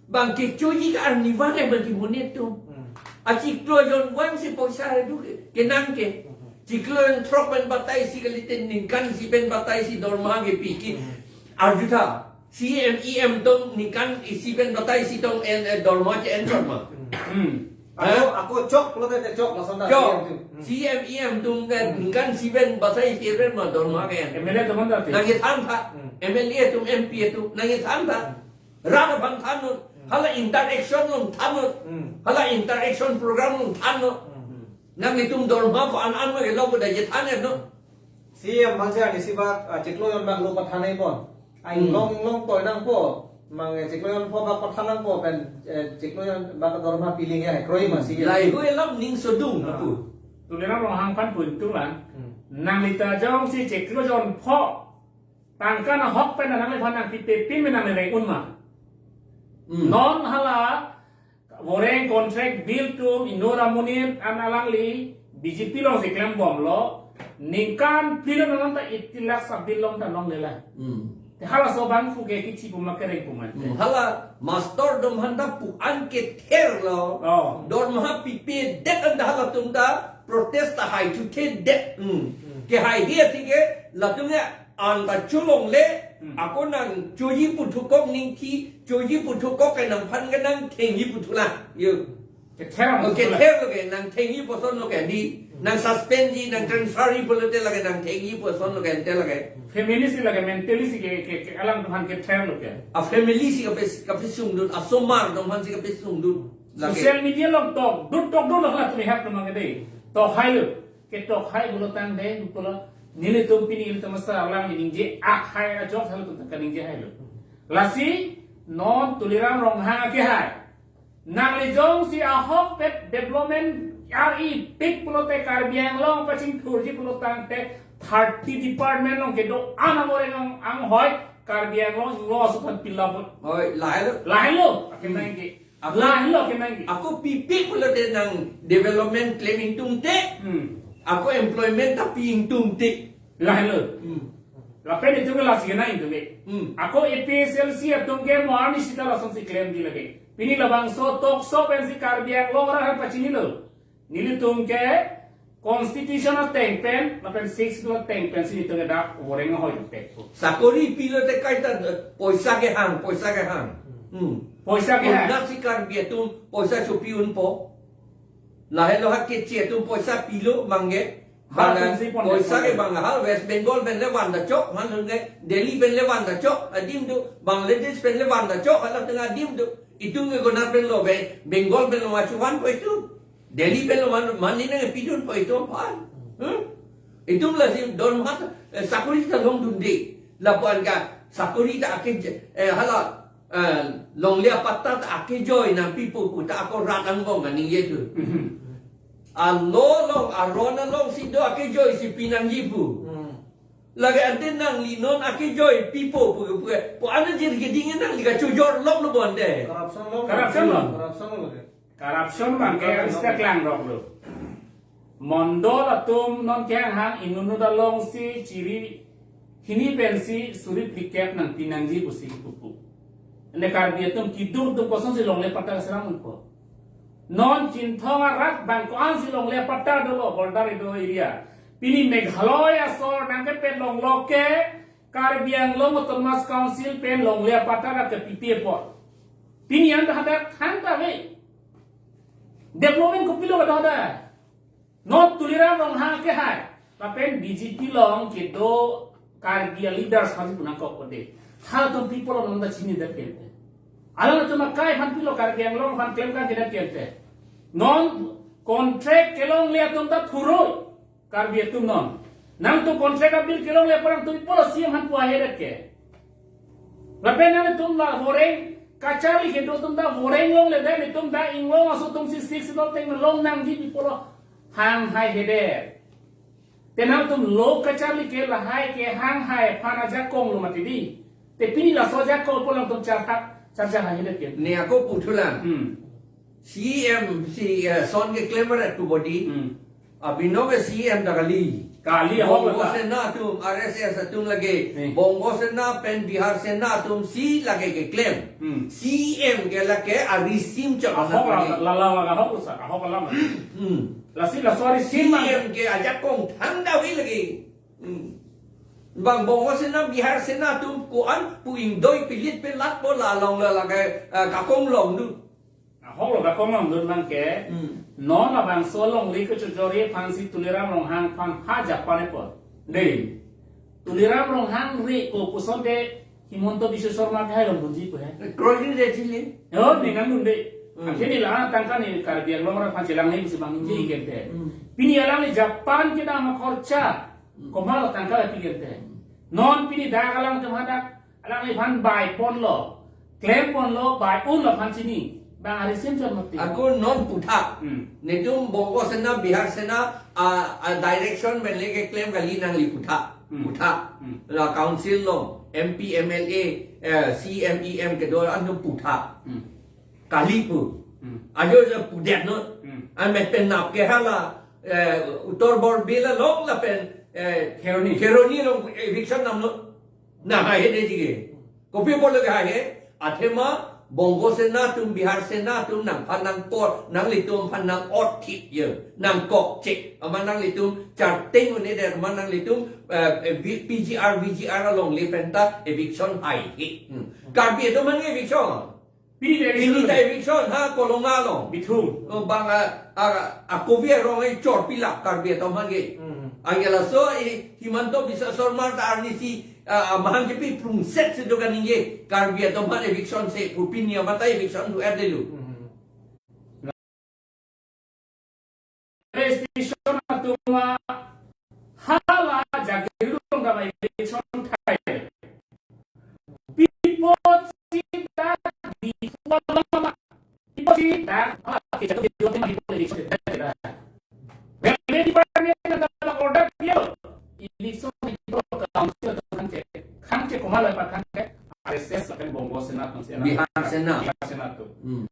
Bang kechoji ke arnivang e bang ke monit atum. Hmm. Achiklo jonvang si poisa redu ke, kenang ke. Hmm. Chiklo jonthrok pen batai si kalite ningkan isi pen batai si dorma kepi ke. Hmm. Arjutha, C M E M atum ningkan isi pen batai isi atum en, eh, dorma ke-en dorma. Hmm. Ako, eh? Ako chok pulote chok lason ta chok. C M E M atum. Hmm. C M E M atum ke, hmm, ningkan isi pen batai isi pen ma dorma ke-en. M L A atum anta. Nangkethan tha. Hmm. M L A atum, M P atum nangkethan tha. Hmm. Rat aphan than non. Hmm. Hala interaction along than non. Hmm. Hala interaction program along than non. Hmm. Nanglitum dorma ko-an an ma ke lo ko da je than non. C M abang si arnisi bak, ah, chiklo jon bak lo pathan nangpo. Ai, hmm, inglong inglong toy nangpo. Mang, eh, chiklo jon pho bak pathan nangpo pen, eh, chiklo jon bak dorma piling ya, kroi ma C M. Lahai hui alam ning sodung, ah, apu. Tuliram Ronghang aphan pu ingtung lang. Hmm. Nangli ta jongsi chiklo jon pho tangka nahok pen nangliphan nangpipe pin me nangli reng un ma. Hmm. Non hala voreng contract bill atum inut amonit an alangli B J P along si klembomlo, ningkan phli lo non ta eighty lakhs a bill long ta longlelang. Hmm. Te halaso abang pu ke kichi pu ma kereng pu ma. Hmm. Hala master atum aphan ta pu an kether lo. Oh. Dorma pipedet anta halatum ta protest ta haithuthedet. Hmm. Hmm. Kehaihe atike latum ya anta cholongle, hmm, ako nangchoji puthukok ningthi, choji puthukok ke nangphan ke nangthengji puthulang. Yo. Kether, oke, puthula. Kether lo ke, nangthengji puson lo ke, di, nang suspend ji, nang transfer ji pulote lake, nangthengji puson lo ke, ante lake. Family si lake, mentally si ke, ke, ke, alangtum aphan kether lo ke. A family si kape, kapesungdun, asomar atum aphan si kapesungdun. Lake. Social media along tokdun, tokdun lo halatum hap atum ke dei. Tokhai lo. Ketokhai pulo tangte, pulo, nelitum pini ilitum asar alangli ningje akhai ajok halatum ta kaningje hai lo. Lasi, non Tuliram Ronghang akehai. Nangli jongsi ahokpet development ri pik pulote Karbi Anglong pachingthurji pulo tangte thirty department along kedo-an avoreng ang, anghoi Karbi Anglong lo asukan pilapot. Oi, lahai lo. Lahai lo, akhirnya ke. Ako, lahai lo kenang ke. Ako pipe pulote nang development klem ingtungte. Hmm. Ako employment ta pi ingtungte. Lahai lo. Hmm. Lapen itum ke lasi kenang ingtungte. Hmm. Ako A P H L C atum ke mo arnisi ta lasonsi klemji lake. Pini labangso tokso pensi Karbi Anglong arat pachinilo. Nelitum ke Constitution ateng pen, lapen Sixth Schedule ateng pensi nelitum ke dak voreng ahoi pek. Sakori pilote kaita, eh, poisa kehang, poisa kehang. Hmm. Poisa ke hai. Konatsi Karbi atum poisa chopi unpo. Lahelo ha Keche atum poisa pilo mangge. Ha, bang, atum si pon poisa ke dei. Bang ha West Bengal pen le van ta chok, man lun ke Delhi pen le van ta chok, adim do, Bangladesh pen le van ta chok, hala tengah adim do. Itum ke konat pen lo be, Bengal pen lo ma chuvanpo itum. Delhi pen lo man, man ni nang pidunpo itum aphan. Hmm? Itum lasi don mat, eh, sakori ta longdunde. Lapu-an ke sakori ta ake, eh, hala, eh, longle apatta ta akejoi nangpipo pu ta ako rat angbong kaningje thu. Mhm. Alo along, aron alongsi do akejoi si pinangji pu. Hmm. Lake ante nangli non akejoi pipo pu, pu, pu. Pu ana jir keding nangli kachojor lok lo bonde. Corruption lo. Corruption lo. Corruption lo. Corruption abang ke, corruption, sita klangrok lo. Mondol atum non kehang inut-inut alongsi chiri hini pensi suri phlikep nangpi nangji pusi kipupu. Ante Karbi atum kiduk atum kosonsi longle apatta serang unpo. Non Chinthong arat abang ko-ansi longle apatta dolo, border do area. Pini Meghalaya asor nangkepet longlok ke Karbi Anglong Autonomous Council pen longle apatta ra kepipi apot. Pini anta hadak than ta ve. Development kopilo kedo hadak. Non Tuliram Ronghang ke hai. Lapen B J P along kedo Karbi a leaders pasi pu nangkok kode. Halatum people non ta chinidet kente. Alangtum akai aphan pilo Karbi Anglong aphan klem kanjidet kente. Non contract kelongle atum ta thuroi. Karbi atum non. Nangtum contract abil kelongle apot nangtum pi apotlo C M aphan pu ahedet ke. Lapen nangtum la voreng kacharli kedo atum ta voreng longledet, nangtum ta inglong aso atumsi six lo teng long nangji pi apotlo hang haihedet. Te nangtum lo kacharli ke lahai ke hang hai aphan ajakong lo mati dei. Te pini laso ajakong apot nangtum charhak charcha haihedet ke. Ne ako puthulang. Hmm. C M si, eh, son keklem rat tu body. Hmm. Abinong ke C M ta kali. Kali, ahok Bongo lo ta. Sena atum, R S S atum lake. Hmm. Bongo Sena pen Bihar Sena atumsi lake keklem. Hmm. C M ke lake arisim chot ahok la, lake. La, la, la, ahok lo sa, ahok la ma. Hmm. Lasi laso arisim ma. C M ke ajakong thangta ave lake. Hmm. Bang Bongo Sena, Bihar Sena atum ko-an pu ingdoi pilit pelat po la along la lake, eh, kakong longdun. Ahok lo kakong longdun abang ke. Hmm. Non labangso alongle kechojorji aphansi Tuliram Ronghang aphan ha japan epon. Dei. Tuliram Ronghang ri ko puson te Himanta Biswa Sarma ke hai longdunji pu he. Kroidunde chili. Yo, ne nangdunde. Hmm. Akhirnya la tangka ne Karbi Anglong arat aphan chelang ne pusi bang inji, hmm, kente. Hmm. Pini alangli japan kedam akhorcha. Hmm. Komat lo tangka pi kente. Hmm. Non pini dak alangtum hadak alangliphan bai ponlo, klem ponlo, bai unlo aphan chini. Bang arisim chot mati. Ako non puthak. Hmm. Netum Bongo Sena, Bihar Sena, a, a direction pen le keklem kali, nangli puthak. Hmm. Puthak. Hmm. La council along, M P, M L A, eh, C M, E M kedo antum puthak. Hmm. Kali pu. Hmm. Ajo jo pudet non. Hmm. An met pen nap ke hala, eh, Uttar Borbil along lapen, eh, Kheroni. Kheroni along eviction nam non. Nang haihedet ke. Kopi apotlo ke haihe. Athema Bongo Sena atum, Bihar Sena atum nangphan nangpor, nanglitum aphan nang-ot thip ye, nangkokche. Amat nanglitum charteng un-edet, amat nanglitum, eh, eh, V-, P G R, V G R alongle pen ta eviction haihe. Hmm. Karbi atum aphan eviction. Pini ta eviction. Pini ta eviction, ha, Kolonga along. Bithung. Oh, bang, ah, ah, ah, kopi arong ai chor pilap Karbi atum aphan ke. Hmm. Anke laso, eh, Himanta Biswa Sarma ta arnisi, ah, ah, mahang kepi prungset si do kaningje, Karbi atum aphan eviction se pu, pini amat ta eviction do-et detlo. Hmm. Station atum hala jagirung dam election thai. Pi apotsi dak di lama. Pi apotsi dak hala ke jadu di lama election thai. Revenue Department anta order piya. Election di council atum khangche. Khangche komat lo apar khangche. R S S lapen Bongo Sena atum si. Bihar Sena. Bihar Sena atum. Hmm.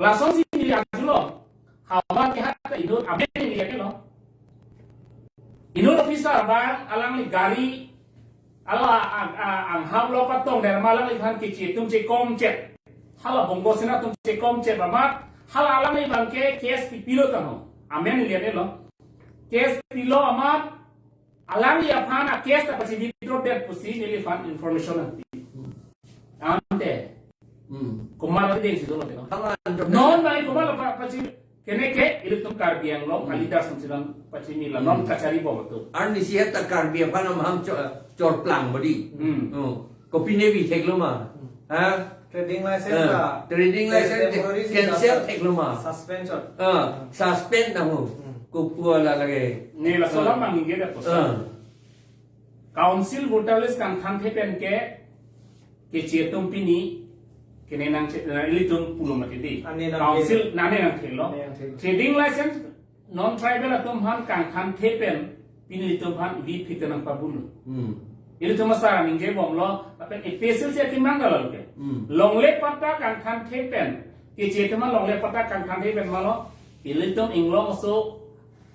Lasonsi neli arjulo. Havar ke hat inut amen neli ke lo. Inut officer abang alangli gari ala ang, ang, angham lo patong derma alangliphan keche atum chekomchet. Hala Bongo Sena atum chekomchet amat. Hala alangli abang ke case pipilo tangho. Amen neli ke lo. Case pilo amat. Alangli aphan a case ta pasi withdraw det pusi neliphan information nangpi. Ante Hmm. Komat arideng si dolo, no? Halavan jok. Non nai komat la pa-, pachini. Kene ke ilitum Karbi Anglong, hmm, a-leaders atum si nangpachini la, hmm, non kachari bom atum. Arnisi heta Karbi aphan amahang cho-, chorplang bodi. Hmm. Oh. Kopine bi theklo ma? Hmm. Ha? Trading license, eh, la trading license temporary si cancel sus-, theklo ma? Suspension. Ah, suspend nangho. Hmm. Kopi ala lake. Ne laso, ah, alam nangji ke da kosa. Ah. Council voter list kangthanthe pen ke, keche atum pini, kene nangche-, eh, ilitum pulo mati di. Ane nang Council, nane nangthelo. Nane nangthelo. Trading license, non-tribal atum aphan kangthanthe pen, pini ilitum aphan vi phit nangpabulu. Hmm. Ilitum asar ningje bomlo, lapen A P H L C akemang dolo ke. Hmm. Longle patta kangthanthe pen, keche atum aphan longle patta kangthanthe pen malo, ilitum inglong aso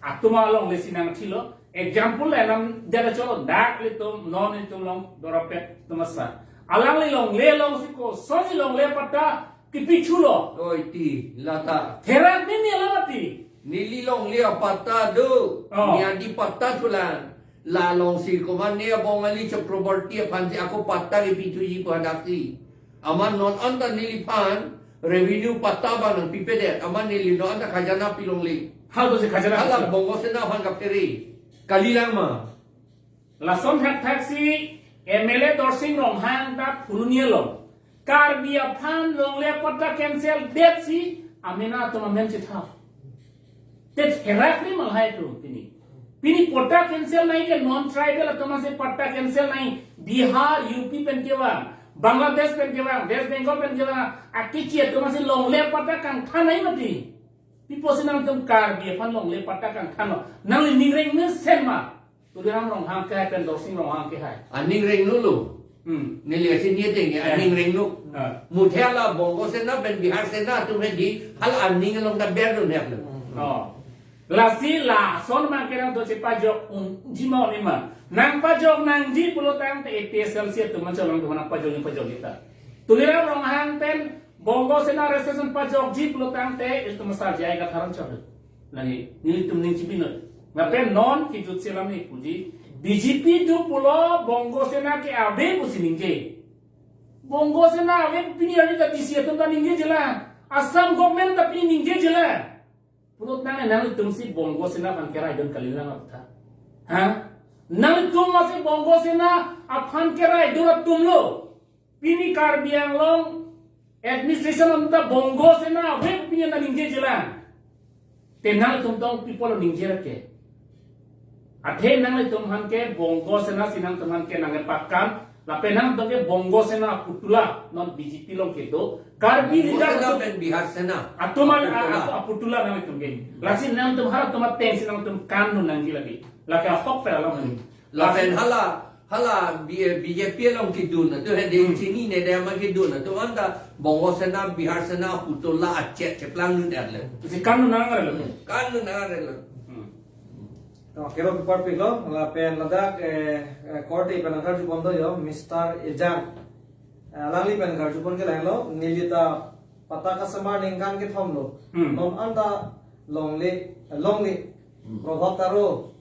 atum alongle si nangthilo. Example le nam jada cholo, dak ilitum, non ilitum along dorapet atum asar. Alangli longle alongsi kosonsi longle patta kipi thulo. Oi ti, lata. Therak ni ni alam mati. Neli longle apatta do. Oh. Niadi patta thulang. La alongsi komat ne Bongali Chakraborty aphansi ako patta kipi thuji pu hadaksi. Amat non anta neliphan revenue patta abang nangpipedet. Amat neli non anta khajana pilongle. Haladosi khajana hala pilong. Bongo Sena aphan kaphere. Kalilang ma? Lason thakthaksi M L A Dorsing Ronghang ta phuruni along. Karbi aphan longle patta cancel detsi amena atum amen chethap. Te therak ri malhai tu pini. Pini patta cancel nangji ke non-tribal atum aphansi patta cancel nangji. Bihar, U P pen kevang, Bangladesh pen kevang, West Bengal pen kevang, akeche atum aphansi longle patta kangthan nangji mati. Pi apotsi nangtum Karbi aphan longle patta kangthanlo? Nangli ning reng mesen ma? Tuliram Ronghang kehai pen Dorsing Ronghang kehai. Aning rengno lo. Hmm. Neli kachini ateng ke, ah, aning rengno. Ah. Muthe hala Bongo Sena pen Bihar Sena atum hedi hala aning along ta berdun hek lo. Oh. Lasi lason mang kerang to chepajok unji ma, un-e ma? Nangpajok nangji pulotangte A P H L C atum ancholong atum nangpajok, nangpajok kita. Tuliram Ronghang pen Bongo Sena registration pajokji pulotangte ilitum asar J I Kathar anchot. Lagi, nelitum ning chibinoi. Lapen non kejutsi alam ne puji. B J P do pulo Bongo Sena ke ave pusi ningje. Bongo Sena ave pini arni ta D C atum ta ningjeje la. Assam government ta pini ningjeje la. Pulotangte nanglitumsi Bongo Sena aphan keraidun kalilang apta. Ha? Nanglitum masi Bongo Sena aphan keraidun atumlo. Pini Karbi Anglong administration anta Bongo Sena ave pini anta ningjeje la. Te nangtum tong people ningje ra ke. Athe nanglitum aphan ke Bongo Sena si nangtum aphan ke nangkepakam, lapen nangtum ke Bongo Sena aputula, non B J P along kedo. Karbi Bongo leader Sena atum pen Bihar Sena atum al-, a-, aputula. A-, aputula nanglitum ke. Lasi nangtum halatum atengsi nangtum kan nangji lagi. Lake ahok pe alam. Hmm. Lapen hala, hala B-, B J P along kedun atum hedi, hmm, chinine dei ma kedun atum anta Bongo Sena, Bihar Sena aputula achet cheplang nun erle. Si kan nang erle. Kan nun erle. Hmm. To, kero kepar pik lo, lapen ladak, eh, eh, korte pen nangkarju pon do yo, Mister Ejan. Eh, alangli pen karju pon ke lahenlo, neli ta patta kasemar ningkan kethom lo. Hmm. Non anta longle, longle. Hmm. Probhat Taro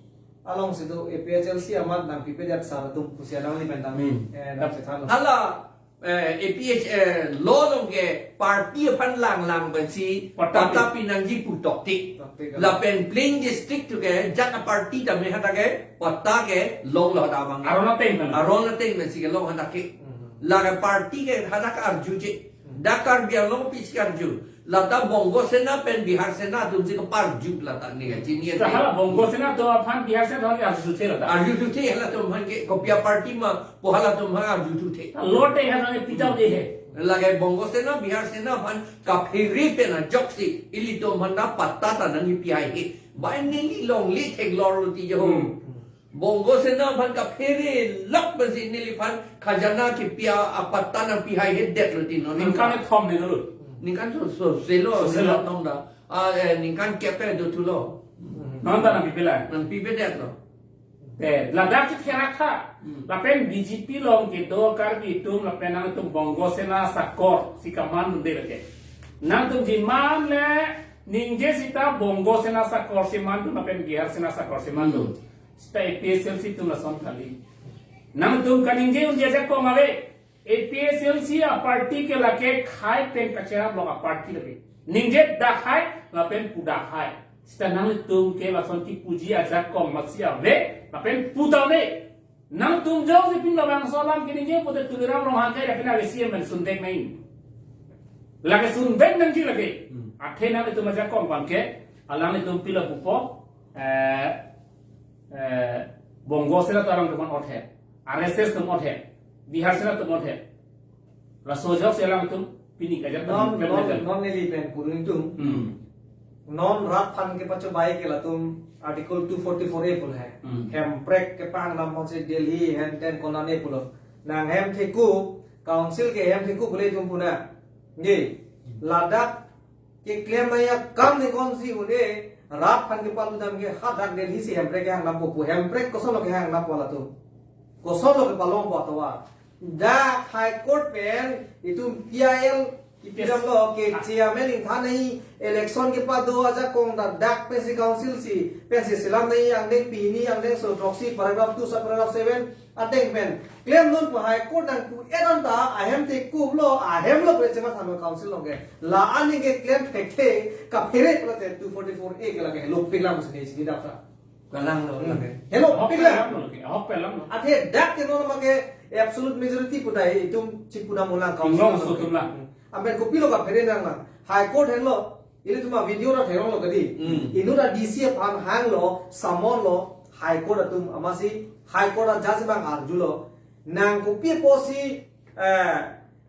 alongsi do A P H L C amat nangpipedet sar atum pusi alangli pen tame, hmm, eh, nangchethanlo. Hala, eh, A P H, eh, law along ke party aphan langlang pensi patta, patta pi nangji pu tokte. Tokte kan. Lapen plain district atum ke jat aparty tame hadak ke patta kelonglo hadak abang. Aron ateng kan. Aron ateng pensi kelong hadak ke. Hmm. Lake party ke hadak arjuje. Dak Karbi Anglong pisi arju. Lata Bongo Sena pen Bihar Sena atumsi keparju lata ne kachini. Hala Bongo Sena atum aphan Bihar Sena atum arjuthe lata. Arjuthe halatum aphan ke kopi aparty ma pu halatum aphan arjuthe. Lote halatum ne pidau de he. Lake Bongo Sena, Bihar Sena aphan kaphere pen ajoksi ilitum aphan ta patta ta nangkipi haihe. Bai neli longle theklonglo ti jo. Hmm. Bongo Sena aphan kaphere lok pensi neliphan khajana kipi apatta nangpi haihedet lo ti non. Ningkan kethom ne lo. Ningkan so, so, selo, so, selo. Selo tong da. Ah, eh, ningkan kep pe dothulo. Non ta nangpipelang. Nangpipedet lo. Te, ladak si therak tha. Hmm. Lapen B J P along kedo Karbi atum lapen nangtum Bongo Sena asakor si kaman dunde lake. Nangtum jiman le ningje sita Bongo Sena asakor si mandun lapen Bihar Sena asakor si mandun. Hmm. Sita A P H L C atum lason kali. Nangtum kaningje unji ajakong ave. A P H L C a-party ke lake khai pen kacherap long a-party lake. Ningje dak hai, lapen pu dak hai. Sita nanglitum ke lason kipuji ajakong masi ave, lapen pu ta ne. Nangtum jongsi pini labangso alam keningje pute Tuliram Ronghang ke lapen ave C M pen sundek nai. Lake sundek nangji lake. Hmm. Athe nanglitum ajakong abang ke, alanglitum pilo pupo, eh, eh, Bongo Sena atum arong teman othe, R S S atum othe, Bihar Sena atum othe. Laso ajoksi alangtum pini kajak non, non, non neli pen kuning tum. Hmm. Non rat aphan kepachobei ke latum Article two forty-four A pulo he. Hmm. Hemprek kepahang lam si Delhi, hen ten konane pulo. Nang hem theku, council ke hem theku boleh tum puna. Nge, ladak keklem nangji akam ne konsi un-e, rat aphan kepalu dam ke hadak Delhi si hemprek kehang dampo pu, hemprek koson lo kehang dampo latum. Koson lo kepalongpo atovar. Dak High Court pen itum P I L kipi damlo ke chairman ingthan nangji, election kepado ajakong ta dak pensi council si pensi selam nangji, angdeng pini, angdeng so throksi, paragraph two sub paragraph seven ateng pen klemdun pu High Court nangpu-et anta ahem theku lo, ahem lo pu chematha lo council along ke. La-an ningke klem thekthe kaphere pulote two forty-four A ke lake lo piklang sini sini dapsa. Kalang lo, hmm, lake. Hello, ahok piklang. Pelang lo, ahok pelang lo. Athe dak ke non make absolute majority pu dai itum chipuna mula council. Inglong lo so ke. Tum la. Hmm. Amben kopilo kaphere nang la. High Court henlo, ilitum a-video ra theklong lo kadi. Hmm. Inut a-D C aphan hanglo, summon lo, High Court atum amatsi, High Court a-judge abang arjulo. Nang kopi apotsi, eh,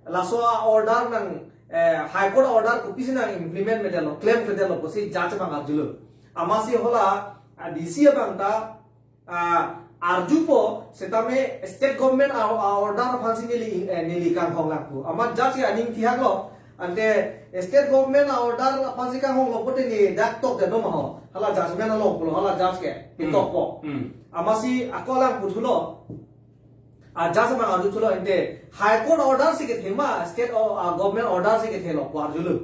laso a-order nang, eh, High Court order kopisi nang implement medetlo, klemkledetlo pusi judge abang arjulo. Amatsi hala, a-D C abang ta, ah, arjupo, setame state government a, a-order aphansi neli, eh, neli kanghong lang pu. Amat judge ke aning thihak lo, ante state government a-order aphansi kanghong lo pute ne dak tokdet no ma ho. Hala judgment along pulo, hala judge ke, hmm, kitokpo. Hmm. Amatsi ako lang puthulo. A-judge abang arjuthulo ante High Court order si kethe ma, state o-, a-government order si kethelo pu arjulo.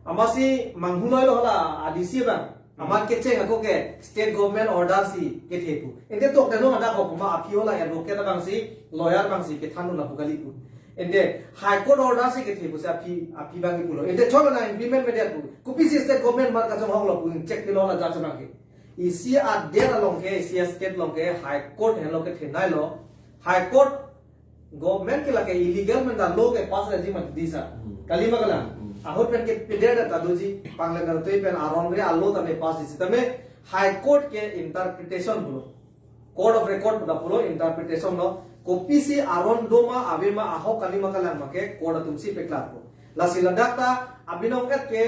Amatsi manghuloilo hala a-D C abang. Hmm. Amat kecheng ako ke state government order si kethe pu. Ante tokdet no ma dak ho pu ma, aphi hala advocate abangsi, lawyer abangsi kethan dun lapu kali pu. Ante High Court order si kethe pusi aphi, aphi abang kipulo. Ante cholo nang implement medet pu. Kopisi state government mar kachonghong lo pu check pilo hala judge abang ke. Isi adet along ke, isi a-state along ke, High Court henlo kethenei lo. High Court government ke lake illegal pen ta law ke pass reji mati disa. Hmm. Kali ma kalang. Hmm. Ahut pen ke peder ta doji, pangle ta toi pen aron re a-law tame pass disi tame High Court ke interpretation pulo. Court of record pu ta pulo, interpretation lo. Kopisi aron do ma ave ma, ahok kali ma kalang ma ke court atum si peklar po. Lasi ladak ta abinong et ke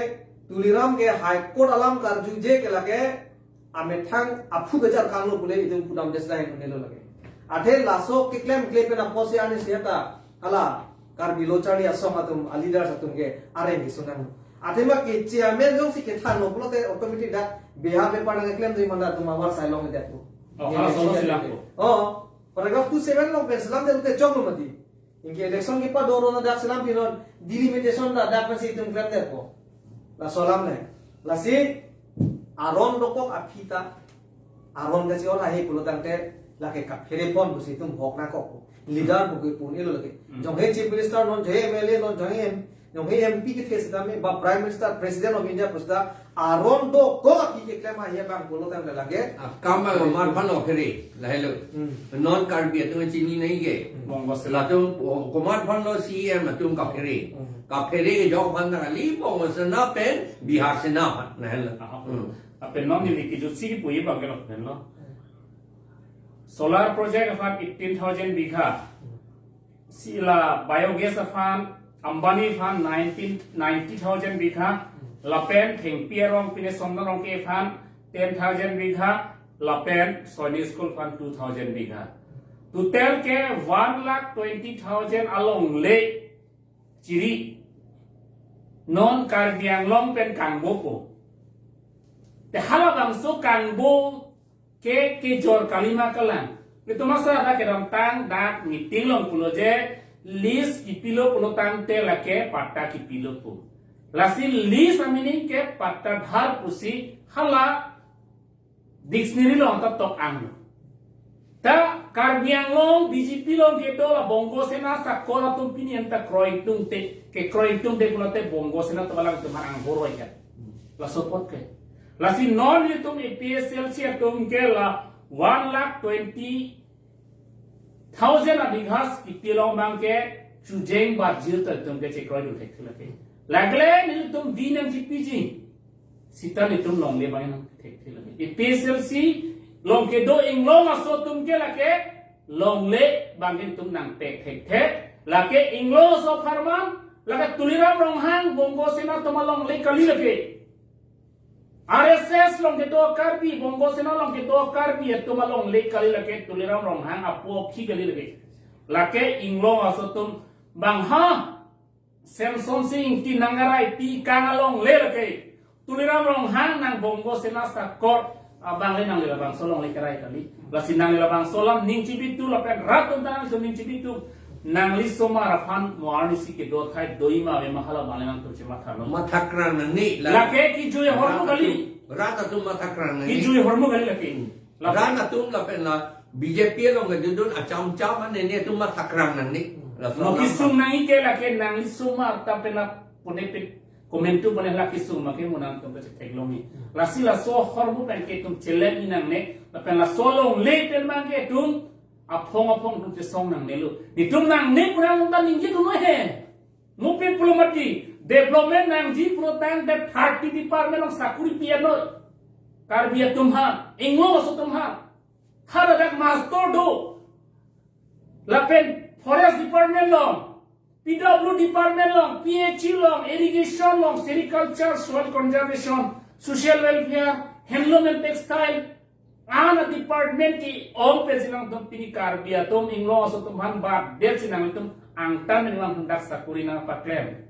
Tuliram ke High Court alam karjuje ke lake amethang aphu kejar kanglo pule itum pudam desda hen unelo lake. Athe laso keklemkle pen apotsi ani seta hala Karbi Lo Charli Asong atum a-leaders atum ke areng kesunang. Athe ma ke chairman jongsi kethanlo pulote automatic dak beha bepar nang keklem dei manda atum avarsai longledet pu. Oh, hala solo selam pu. Oh, paragraph two seven along pen selamdet te choklo mati. Anke election kepado ron dak selam pinon, delimitation ta dak pensi itum klemdetpo. Laso alam le. Lasi aron dokok aphi ta, aron kachior ahe pulo tangte lake kaphere pon pusi itum hok nangkok. Leader pu ke pu-un-elo lake. Hmm. Jonghe Chief Minister non, jonghe M L A non, jonghe M, jonghe M P kethe setame, ba Prime Minister, President of India pu seta, aron dokok aphi keklem ahe abang pulo tangte lake. Akam abang komat aphan lo phere, lahelo. Hmm. Non Karbi atum chinine ke. Hmm. Bongo Sena. Latum ko-, komat aphan lo C M atum kaphere. Hmm. Kaphere ke jok aphan nang ali Bongo Sena pen Bihar Sena aphan, lahelo. Ah, hmm. Lapen non neli kejutsi kipuji abang ke lapen lo. Solar project aphan eighteen thousand bigha. Si la biogas aphan, Ambani aphan nineteen, ninety thousand bigha. Lapen thengpi arong pine Somdon Rongpi aphan ten thousand bigha. Lapen Sainik School aphan two thousand bigha. Total ke one lakh twenty thousand along le chiri. Non Karbi Anglong pen kangbo po. Te halabangso kangbo ke kejor kali ma kalang. Itum asa dak kedamtang dak meeting along pulo je lease kipilo pulo tangte lake patta kipilo pu. Lasi lease a-meaning ke pattadhar pusi hala dictionary along ta tok anglo. Ta Karbi Anglong B J P along kedo la Bongo Sena sakor atum pini anta kroitung te, kekroi tung te pulote Bongo Sena atum alangtum aphan anghor roi kan. Laso apot ke. Lasi non nelitum A P H L C atum ke la one lakh twenty thousand abhighas kipi along abang ke chujeng barjir ta itum ke chekroidun thekthe lake. Lake le nelitum bi nangji piji. Seta nelitum longle abang nangthekthe lake. A P H L C along kedo inglong aso atum ke lake longle abang ke nelitum nangpek thekthe. Lake inglong aso apharman, lake Tuliram Ronghang Bongo Sena atum alongle kali lake. R S S along kedo Karbi, Bongo Sena along kedo Karbi atum alongle kali lake, Tuliram Ronghang apo aphi kali lake. Lake inglong aso atum abang ha Semsonsing Ingti nang arai pi kang alongle lake. Tuliram Ronghang nang Bongo Sena sakor abang le nangli labangso alongle kerai kali. Lasi nangli labangso alam ning chibitung lapen rat atum ta nangli ning chibitung. Nangli osomar aphan mo arnisi kedo athai do-i ma ave ma hala abang le nangtum chematha lo. Mathakrang nangne la. Lake kijui ahormu kali. Rat atum mathakrang nangne. Kijui ahormu kali lake. Hmm. Lapen rat atum lapen la B J P along kedodun achamcham an nene atum mathakrang nangne. Laso alam. Mo kesung nangji ke lake nangli osomar ta pen la pune pit komentu pune la kesung make mo nangtum kachetheklong ni. Lasi laso ahormu pen ke itum chelem ni nangne, lapen laso alongle pen abang ke itum aphong aphong itum chesong nangnelo. Itum nangne pu nangtum ta ningjidun he. Mo pen pulo mati, development nangji pulo tangte thirty department along sakuri pi-et lo. Karbi atum ha, inglong aso atum ha. Haladak master do. Lapen forest department along, P W department along, P H E along, irrigation along, sericulture, soil conservation, social welfare, handloom and textile, an department ke-ong pensi nangtum pini Karbi atum inglong aso atum aphan badet si nangtum angtan ni nangtum dak sakuri nangpaklem.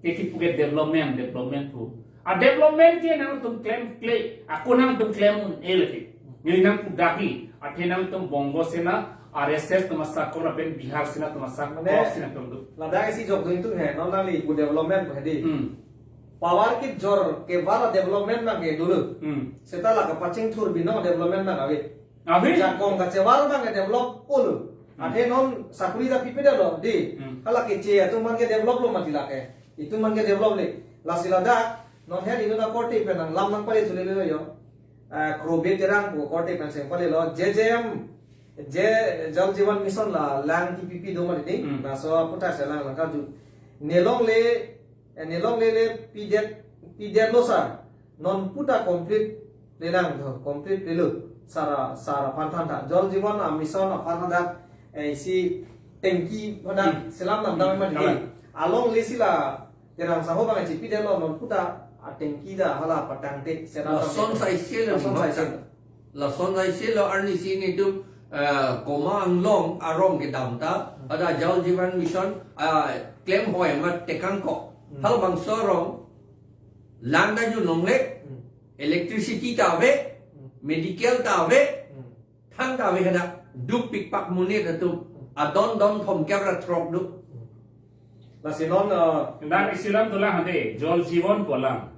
Ke kipu ke development, development pu. A development ke nangtum klemkle, ako nangtum klem un-e lake. Neli nangpu dak ke, athe nangtum Bongo Sena, R S S atum asakor lapen Bihar Sena atum asakor. Mane, si nangtum do. Ladak isi jok do itum he, non nangli pu development pu he di. Hmm. Power kejor kevar development abang ke dolo. Hmm. Seta la kapachingthur binong development abang ave. Ave. Jakong kachevar abang ke develop-o lo. Hmm. Athe non sakuri ta pipe dolo di. Hmm. Hala keche atum aphan ke develop lo mati lake. Itum aphan ke develop le. Lasi ladak non he inut akorte pen nang lam nangpale thule lo yo. Ah, Krobit Terang pu korte pen seng pale lo. J J M, J, Jal Jeevan Mission la lang kipi pi do mati di. Hmm. Laso aputhak si lang nangkaju. Ne longle, eh, ne longle le pidet, pidet lo sir. Non puta complete le nang do, complete le lo. Sar, sar aphan than tha. Jal Jeevan a mission aphan hadak, eh, isi tanki hadak. Hmm. Selam dam dam mati di. Kalang. Alongle si la Terang saho abang chipi det lo non puta atangki ta hala patang te sera. Lason ta saise lo lason ni saise. Lason saise lo arnisi nelitum, eh, Koma Anglong arong kedam ta, hmm, ada Jal Jeevan Mission, ah, klem hoi ma tekang ko. Hmm. Halabangso arong lang ta ju longle, hmm, electricity ta ave, hmm, medical ta ave, hmm, thang ta ave hadak duk pikpak monit atum adon don thomkep ra throk do. Lasi non, eh, dak isi alam dolang hande, Jal Jeevan pu alam.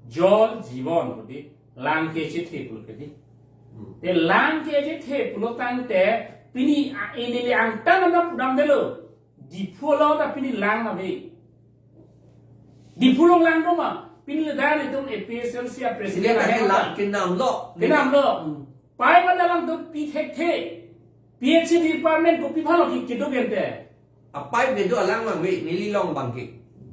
Jal Jeevan pu di, lang kechethe pulo ke di. Hmm. Te lang kechethe pulo tangte, pini a, ini le angtan nang pudam detlo. Diphu along ta pini lang ave. Diphu along lang do ma, pini le dak itum A P H L C a president. Ini ahem ta lang ta kenam lo. Kenam lo. Hmm. Pai ma alangtum pi thekthe. P H E department kopi aphan lo ki kedo gente. Apai bedo alang abang ave, neli long abang ke.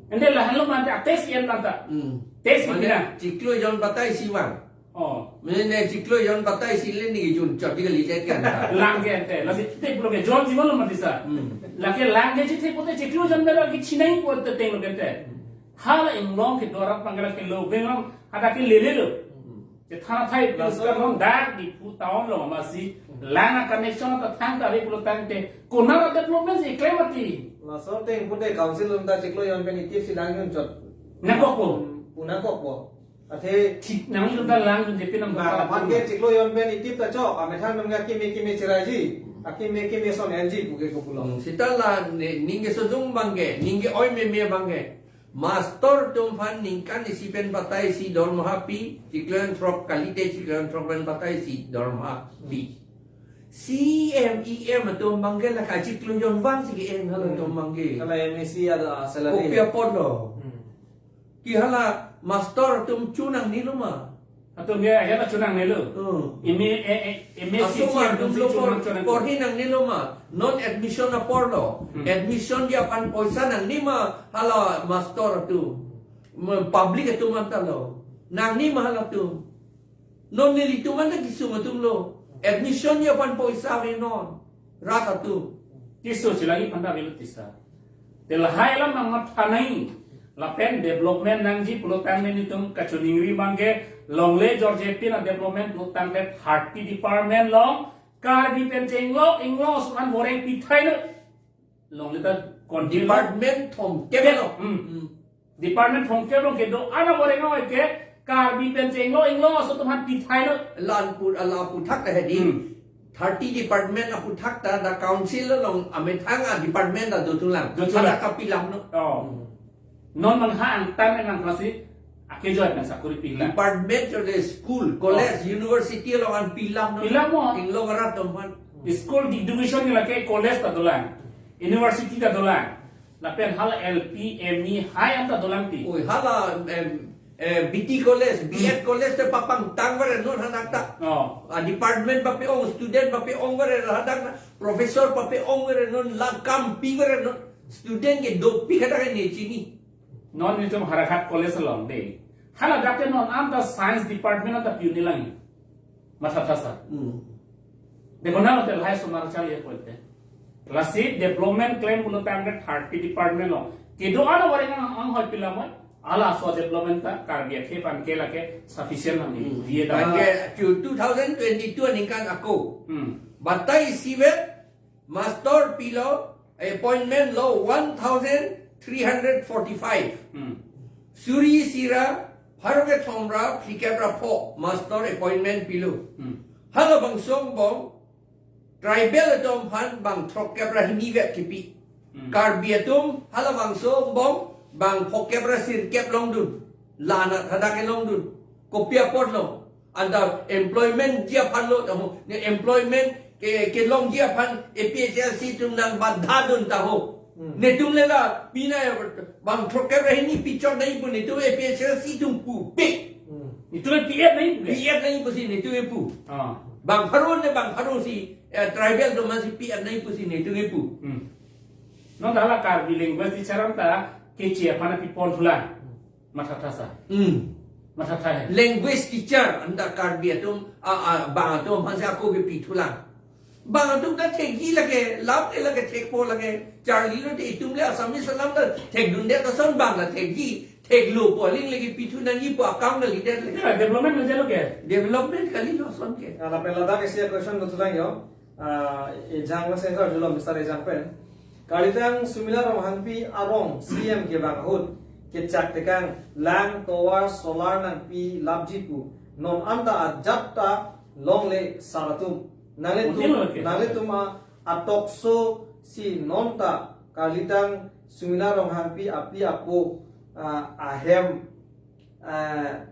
Ante lahenlo mante a test yen manta. Hmm. Test mane pina. Chiklo jon batai si vang. Oh. Mane chiklo jon batai si le neli jun chot di kali jet kan. Lang ke ante. Lasi te pulo ke Jal Jeevan lo mati sir. Hmm. Lake lang kechethe pote chiklo jon bela kechinai pote teng lo ke ante. Hala inglong kedo arat abang ke lake lo, bengong, hadak ke lele lo. Hmm. Chethan athai laso puriskar non dak Diphu town along amatsi lang a connection ta thang ta ave pulo tangte konat a development si klem mati. Laso ateng pulote council atum ta chiklo jon pen itip si lang jun chot. Nangkokpo. Hmm, pu nangkokpo. Athe thik nangli atum ta lang jun jepi nam ba ta aphan ke chiklo jon pen itip ta chok, amethang nam ke akimi kimi chiraiji, akimi kimi son L G pu ke kopulo. Hmm, seta la ne, ning kesodung abang ke, ning ke-oi meme abang ke. Master atum aphan ningkan isi pen batai isi dormaha pi, chiklo jon throk kalite chiklo jon throk pen batai isi dormaha pi. C M, E M atum abangke la kachiklo jon vang si ke-en hala atum abangke. Hala M A C ada salary. Kopi apotlo. Hmm. Ke hala master atum chonangnelo ma? Atum ya, ya la chonangnelo. Hmm. M A, eh, eh, M A C Asoma C M atum atum lo si por, chonang, chonang. Porhi nangnelo ma? Non admission aporlo. Hmm. Admission dia aphan poisa nangne ma hala master atum? Ma public atum anta lo. Nangne ma halatum? Non nelitum anta kesung atum lo. Admission dia aphan poisa ave non. Rat atum. Tiso chilagi panda velu tisa. Te lahai alam nangmathanai. Lapen development nangji pulo tangte nelitum kachoningri abangke longle George pin a development pulo tangte thirty department along Karbi pen chenglok inglok suan boreng pithailo. Longle ta continue. Department thomkep lo. Hmm. Hmm. Department thomkep along kedo-an aboreng oi ke Karbi pen chenglok inglok aso atum aphan pithailo. Lan pu, ala aphuthak ta hedi. Hmm. Thirty department aphuthak ta, the council along amethang a department ta dothulang. Dothulang. Hala kapilamlo. Oh. Hmm. Non mangha angtan nang klasi akejoi na sakuri pilang. Department chode school, college, oh, university along an pilamlo. Pilamlo. Inglong arat atum aphan. School di education lake college ta dolang. University ta dolang. Lapen hala L P, M E, high anta dolang ti. Oi, hala, em, eh, B T college, B Ed, hmm, college te papangtang vare non hadak ta. Oh. A department pape-ong, student pape-ong vare hadak ta, professor pape-ong vare non, la kam pi vare non, student ke dopik hadak ne chini. Non nelitum Howraghat college along de. Hala dak te non anta science department anta pi-un-e lang. Mathatha sa. Hmm. Deko na hotel hai somar chal ye koite. Lasi development claim pulo tangte thirty department lo. Kedo-an aboreng anghoi pilamoi. Ala so development ta Karbi akhei aphan ke lake sufficient nang ni. Hmm. Dia ta. Bangke two thousand twenty-two aningkan ako. Hmm. Batai isivet master pilo appointment lo one thousand three hundred forty-five. Hmm. Suri isi ra pharo kethom ra phlikep ra pho master appointment pilo. Hmm. Halabangso angbong tribal atum aphan bang throkkep ra hini vet kipi. Hmm. Karbi atum halabangso angbong bang phokep ra sirkep longdun. La anat hadak kelongdun. Kopi apotlo? Anta employment ji aphan lo, taho. Ne employment ke, kelongji aphan A P H L C atum nangbatdadun taho. Hmm. Netum le la, pina bang throkkep ra hini pichot nangji pu netum A P H L C atum pupe. Hmm. Netum pi-et nangji pu ke? Pi-et nangji pusi netum pu. Ah. Bang pharo ne bang pharo si, eh, tribal atum aphan si pi-et nangji pusi netum pu. Hmm. Non hala Karbi language teacher anta keche aphan pi pon thulang. Mathatha sa. Hmm. Mathatha he. Language teacher anta Karbi atum, a, a, bang atum aphan si ako ke pi thulang. Bang atum ta thekji lake, lam ke lake thekpo lake, charli lote itum le Assamese alam ta thekdunde ta ason bang ta thekji, theklo pu aling lake pi thu nangji pu akam kalidet lake. Ya, development lo jalo ke? Development kalilo ason ke. Ala pen ladak isi question dothulang yo. Ah, Ejang lo sensor dolo Mister Ejang pen. Kalitang Sumila Ronghangpi arong C M kevang ahut kechak tekang lang tovar solar nangpi lapji pu. Non anta ajat ta longle sar atum. Nanglitum, hotel lo ke? Nanglitum a, atokso si non ta kalitang Sumila Ronghangpi api apo, ah, ahem, eh,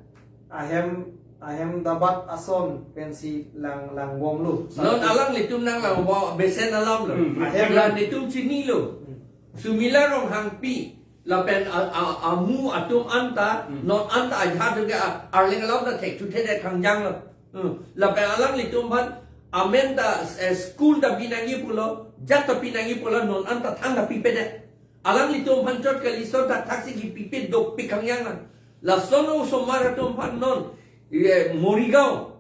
ahem, ahem dabat ason pensi lang, langbomlo. Non alanglitum nanglangbom besen alam lo. Hmm. Ahem la netum chinilo. Hmm. Sumila Ronghangpi lapen a, a, amu atum anta, hmm, non anta ajat ke a, arleng alam ta thek thu thedet kangjang lo. Hmm. Lapen alanglitum aphan amen ta, eh, school ta pi nangji pulo, jat ta pi nangji pulo, non anta thang ta pipedet. Alanglitum aphan chot kali ason thakthak si kipipe dopik kangjang nang. Lason osomar atum aphan non, eh, Morigaon,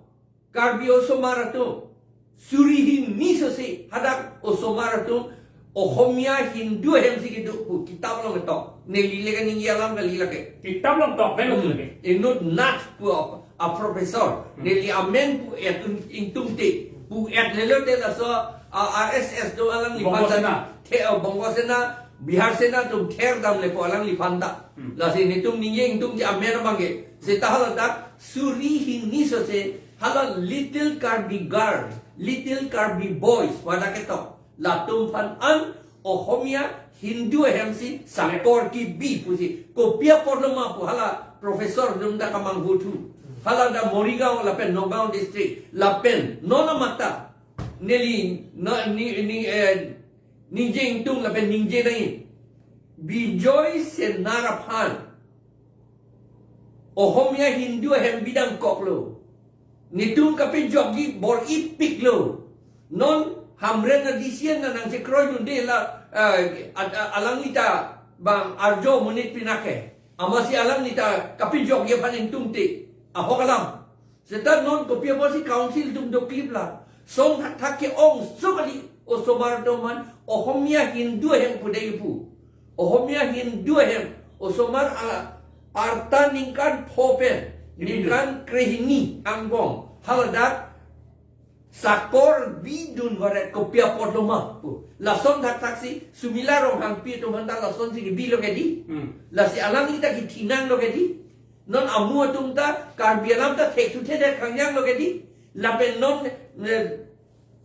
Karbi osomar atum, suri hini sose hadak osomar atum, Ohomia Hindu ahem si kedo pu kitab along ketok. Neli le kaningje alam kali lake. Kitab along tok pen, hmm, lake. Inut Nath pu a, a professor. Hmm. Neli amen pu-et un-, ingtungte. Pu-et lelo te laso, a, R S S do alangliphan ta. Bongo Sena. The, uh, Bongo Sena, Bihar Sena atum ther damlepo alangliphan ta. Hmm. Lasi netum ningje ingtungji amen abangke. Seta hala dak suri hini sose hala Little Karbi Girl, Little Karbi Boys pu hadak ketok. Latum aphan an Ohomia Hindu ahem si sakor kibi pusi. Kopi apotlo ma pu hala professor atum ta kamanghu thu. Hala ta Morigaon lapen Nagaon district lapen non amata Neli no ni ni eh, ningje ingtung lapen ningje nangji. Bijoy Senar aphan Ohomia Hindu ahem bidam koklo. Netum kapejokji bor-ipiklo. Non Hamren a D C na nangchekroidunde la, eh, at- a- alanglita bang arjo monit pinake. Amatsi alanglita kapejokji aphan ingtungte. Ahok alam. Seta non kopi apotsi council atum doklipla. Song thakthak ke-ong so kali osomar atum aphan Ohomia Hindu ahem pu dei pu. Ohomia Hindu ahem osomar a- arta ningkan pho pen, ningkan krehini angbong haladak sakor bidun varet kopi apotlo ma pu. Lason thakthaksi Sumila Ronghangpi atum aphanta lasonsi kebilo ke dei. Hmm. Lasi alanglita kethinanglo ke dei. Non amu atum ta Karbi alam ta thekthuthe det khangjanglo ke dei. Lapen non, eh,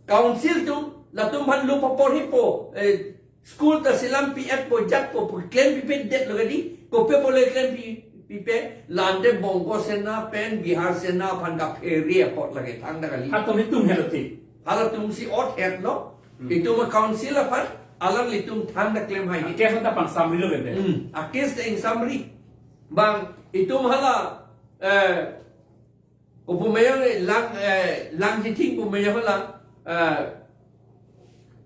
council atum latum aphan lo paporhipo, eh, school ta selam pi-etpo, jatpo pu klempipe detlo ke dei. Kopi apotlo klempi pipe, la ante Bongo Sena pen Bihar Sena aphan kaphere apot lake thangta kali. Hatum itum helo ti. Halatumsi ot hetlo. Hmm. Itum a council aphan alanglitum thangta klem hai. Akes ta pangsamrilo bebe. Hmm. Akes ta ingsamri. Bang itum hala, eh, kopu meyang lang, eh, lang jithing pu meyang hala, eh,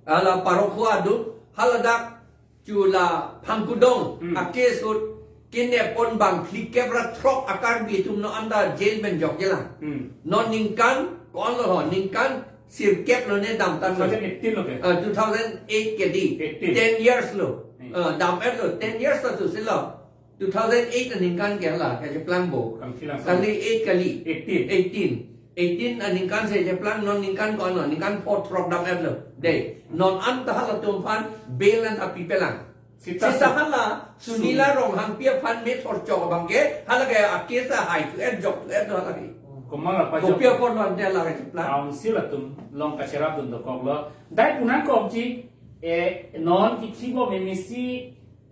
hala parokhu adu haladak chula Phangkudong. Hmm. Akes ahut kenepon bang phlikep ra throk a Karbi atum non anta jail pen jokjelang. Hmm. Non ningkan ko-anlo ho, ningkan sirkep lone damtanglo. Two thousand eighteen lo ke? Ah, two thousand eight ke dei. Eighteen. Ten years lo. Hmm. Ah, dam-etlo, ten years ta chusilo. Two thousand eight aningkan ke hala kacheplang bo. Kangchilang. Kali eight kali. Eighteen. Eighteen. Eighteen aningkan si cheplang, non ningkan ko-anlo, ningkan pho throk dam-etlo. Dei, non anta halatum aphan bail anta pipelang. Seta seta su- hala Sumila Ronghangpi aphan methor chok abang ke, hala ke akes ta haithu-et jokthu-etlo hala ke. Komat apajok. Kopi apotlo ante hala kacheplang. Council atum along kacherapdun dokoklo. Dai pu nangkokji, eh, non kithi bom M A C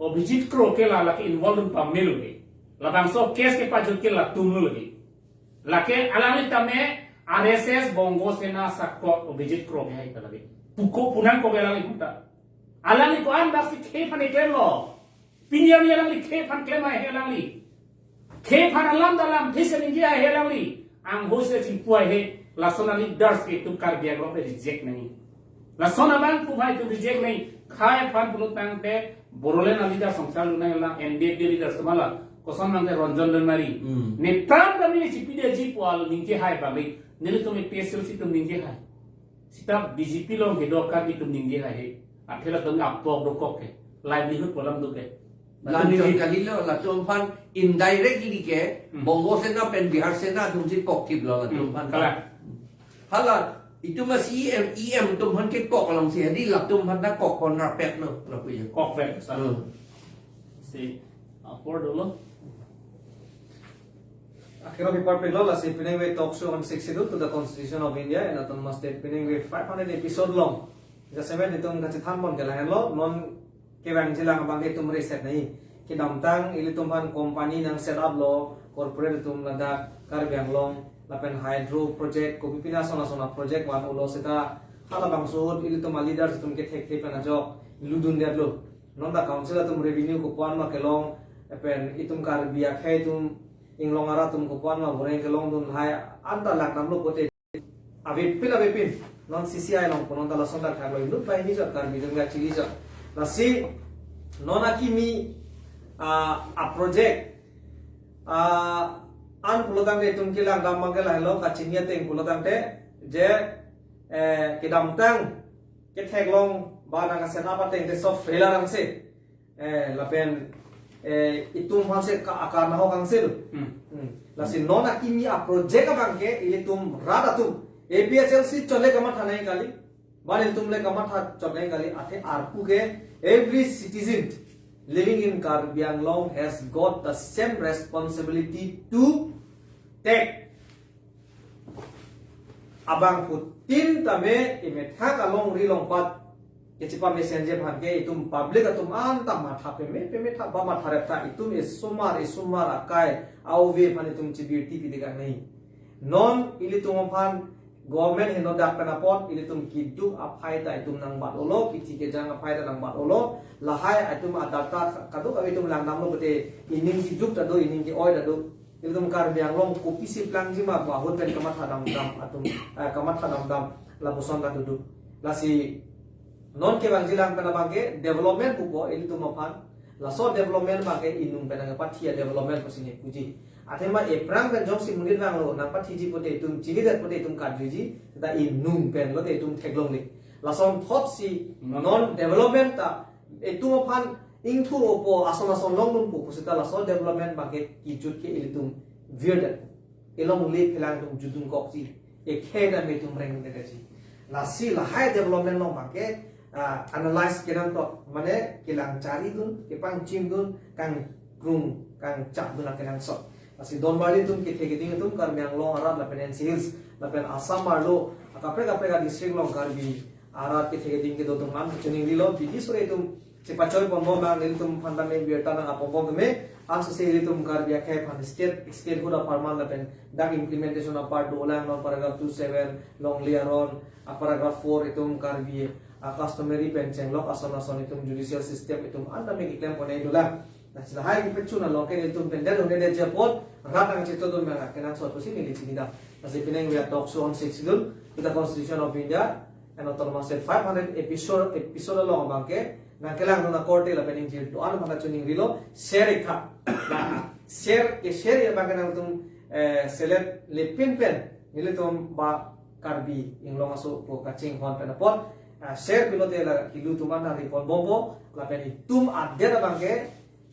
Abhijit Kro ke la lake involve dun pamelo ke. Labangso case kepajut ke latumlo lake. Lake alangli tame R S S Bongo Sena sakot Abhijit Kro ke hai ta lake. Puko pu nangkok alangli puta. Alangli ko-an daksi khei aphan klemlo. Pini arni alangli khei aphan klem hai alangli. Khei aphan alam dalam thisa ningje hai alangli. Anghoi si chingpu hai, lason a leaders ke itum Karbi Anglong ke reject nangji. Lason abang pu hai itum reject nangji. Khei aphan pulo tangte Bodoland a leaders songchal lunai la, N D F B leaders atum hala. Koson nangte Ranjan Dharmari. Hmm. Netan kami ni chipidetji pu alo ningje hai bang ri. Nelitum A P H L C atum ningje hai. Seta B J P along kedo Karbi atum ningje hai he. Athela atum apok dokok ke. Livelihood pu alam do ke. Latum ningje kalilo, latum aphan indirectly ke, hmm, Bongo Sena pen Bihar Sena atumsi kokthiplo latum, hmm, aphan. Kalang. Hala, itum a C E M, E M atum aphan kekok alongsi, hadi latum aphan ta kokkok rapetlo, lapu ya. Kokpet, sa. Hmm. Si, apor dolo. Akhiro pipar pilo, lasi pining ave talk show on Sixth Schedule to the Constitution of India and Autonomous State, pining ave five hundred episode along. Jasemet itum kachethan pon ke lahenlo, non kevangjilang abang ke itum reset nangji. Kedamtang ilitum aphan company nang set up lo, corporate atum ladak Karbi Anglong, lapen hydro project, kopi pina sona sona project van-olo seta, halabangso ahut ilitum a leaders atum kethekthe pen ajok ludundetlo. Non ta council atum revenue kopuan ma kelong, lapen itum Karbi akhei atum inglong arat atum kopuan ma boreng kelongdun hai anta langdamlo pote. Avepin avepin, non C C I along pu non ta lason ta khak lo, inut pai ni jot Karbi atum kachili jot. Lasi non akimi, ah, a project, ah, an pulo tangte itum kelang dam abang ke lahelo, kachini ateng pulo tangte je, eh, kedamtang ketheklong ba nang kaset up ateng te soft failure angse. Eh, lapen, eh, itum aphansi ka akar nahok angse lo. Hmm. Hmm. Lasi non akimi a project abang ke ilitum rat atum A P H L C chot le kamatha nangji kali. Ba nelitum le kamatha chot nangji kali, athe arpu ke every citizen living in Karbi Anglong has got the same responsibility to take abangphutin tame imethang alongri longpat kechipamesen je aphan ke itum public atum anta matha peme peme tha ba matha rep tha, itum isomar isomar akai a-ove aphan itum chibirti pidikak nangji. Non ilitum aphan Government henodak pen apot ilitum kiduk aphai ta itum nangbat-olo, kithi kejang aphai ta nangbat-olo. Lahai itum a-data kadokave itum langdamlo pute, ining kiduk ta do, ining ke-oi ta do. Ilitum Karbi Anglong kopisi plangji ma pu ahut pen kamatha damdam atum, eh, kamatha damdam lapuson ta dodok. Lasi non kevangjilang pen abangke development pupo ilitum aphan. Laso development abangke inung pen nangpathi a-development pusi ne puji. Athema ephrang pen jongsi monit vanglo nangpathiji pute itum chinidet pute itum karjuji, ta inung pen lote itum theklongle. Lason thotsi non development ta itum aphan ingthur-opo, ason ason longdunpo pusita laso development abangke kijut ke ilitum virdet. Elongle phelang itum jutdun kokji. Ekhei dam itum rengdetji. Lasi lahai development along abangke, ah, analyze kenangsot, mane kelang charidun, kepangchimdun, kangkrung, kangchapdun akenangsot. Lasi donmarli atum kethe keding atum Karbi Anglong arat lapen N C Hills, lapen Assam arlo, kaprek kaprek a-district along Karbi arat kethe keding kedo atum an chiningrilo, bidi sore itum chepachoi ponbom abang nelitum aphan tame birta nang-apon bom tame, ansose ilitum Karbi akhei aphan state, statehood apharman lapen dak implementation apart dolang non paragraph two seven, longle aron, a-paragraph four itum Karbi a-customary pen chenglok ason ason itum judicial system itum an tame keklem pon-e dolang. Lasi lahai kepachun along ke nelitum pen den un-edetji apot, rat nangchetongdun abang akenangsot pusi neli chinidam. Lasi penang we a-talk show on Sixth Schedule to the Constitution of India and Autonomous State five hundred episode, episode along abangke nangkelangdun akorte lapen ingjir do-an aphan chiningrilo, share ik tha. Na share ke share abangke nangtum, eh, selet lepin pen nelitum ba Karbi Anglong aso pu kachinghon pen apot, ah, share pilote la kilu atum an nangri ponbompo, lapen itum adet abangke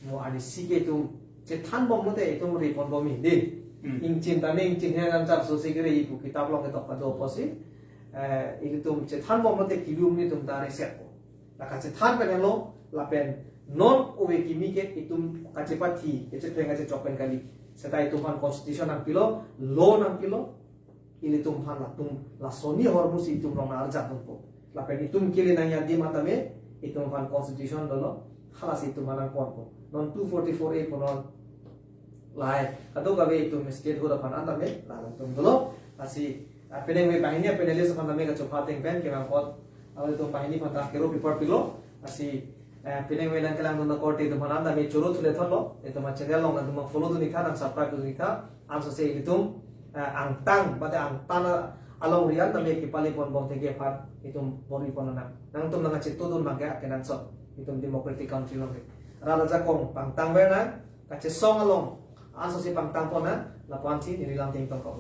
mo adisi ke itum chethanbomlote itum ri ponbom dei. Hmm. Ingchin tame ingchin he nang char so se kere ipu kitap along ketok kado apotsi, eh, ilitum chethanbomlote kilu amonit atum ta reset po. La kachethan pen helo, lapen non ove kimi ke itum kachepathi, kachephreng kachechok pen kali. Seta itum aphan constitution nangpilo, law nangpilo, ilitum aphan latum lasoni ahormu si itum rong arjap dunpo. Lapen itum kili nangji adim an tame itum aphan constitution dolo, halasi itum aphan nangponpo. Non two forty-four A pu non lahai kadokave itum statehood aphan an tame latum dolo. Lasi, ah, penang we banghini a-panelist aphan tame kachopha ateng pen kevang apot, ah, itum banghini aphan ta kero paper pilo. Lasi, eh, penang we nangkelangdun akorte itum aphan an tame choro thule thotlo, itum a-channel along nangtum follow dun ik tha, nang subscribe dun ik tha, ansose ilitum, eh, angtan, bate angtan alongri an tame kepale ponbom thekji aphan itum bor-i pon nang. Nangtum nangchetongdun abangke akenangsot itum democratic country along ke. Rat ajakong pangtang ver nang, kachesong along ansose pangtang pon nang, lapu-ansi neli lam ting tong kok.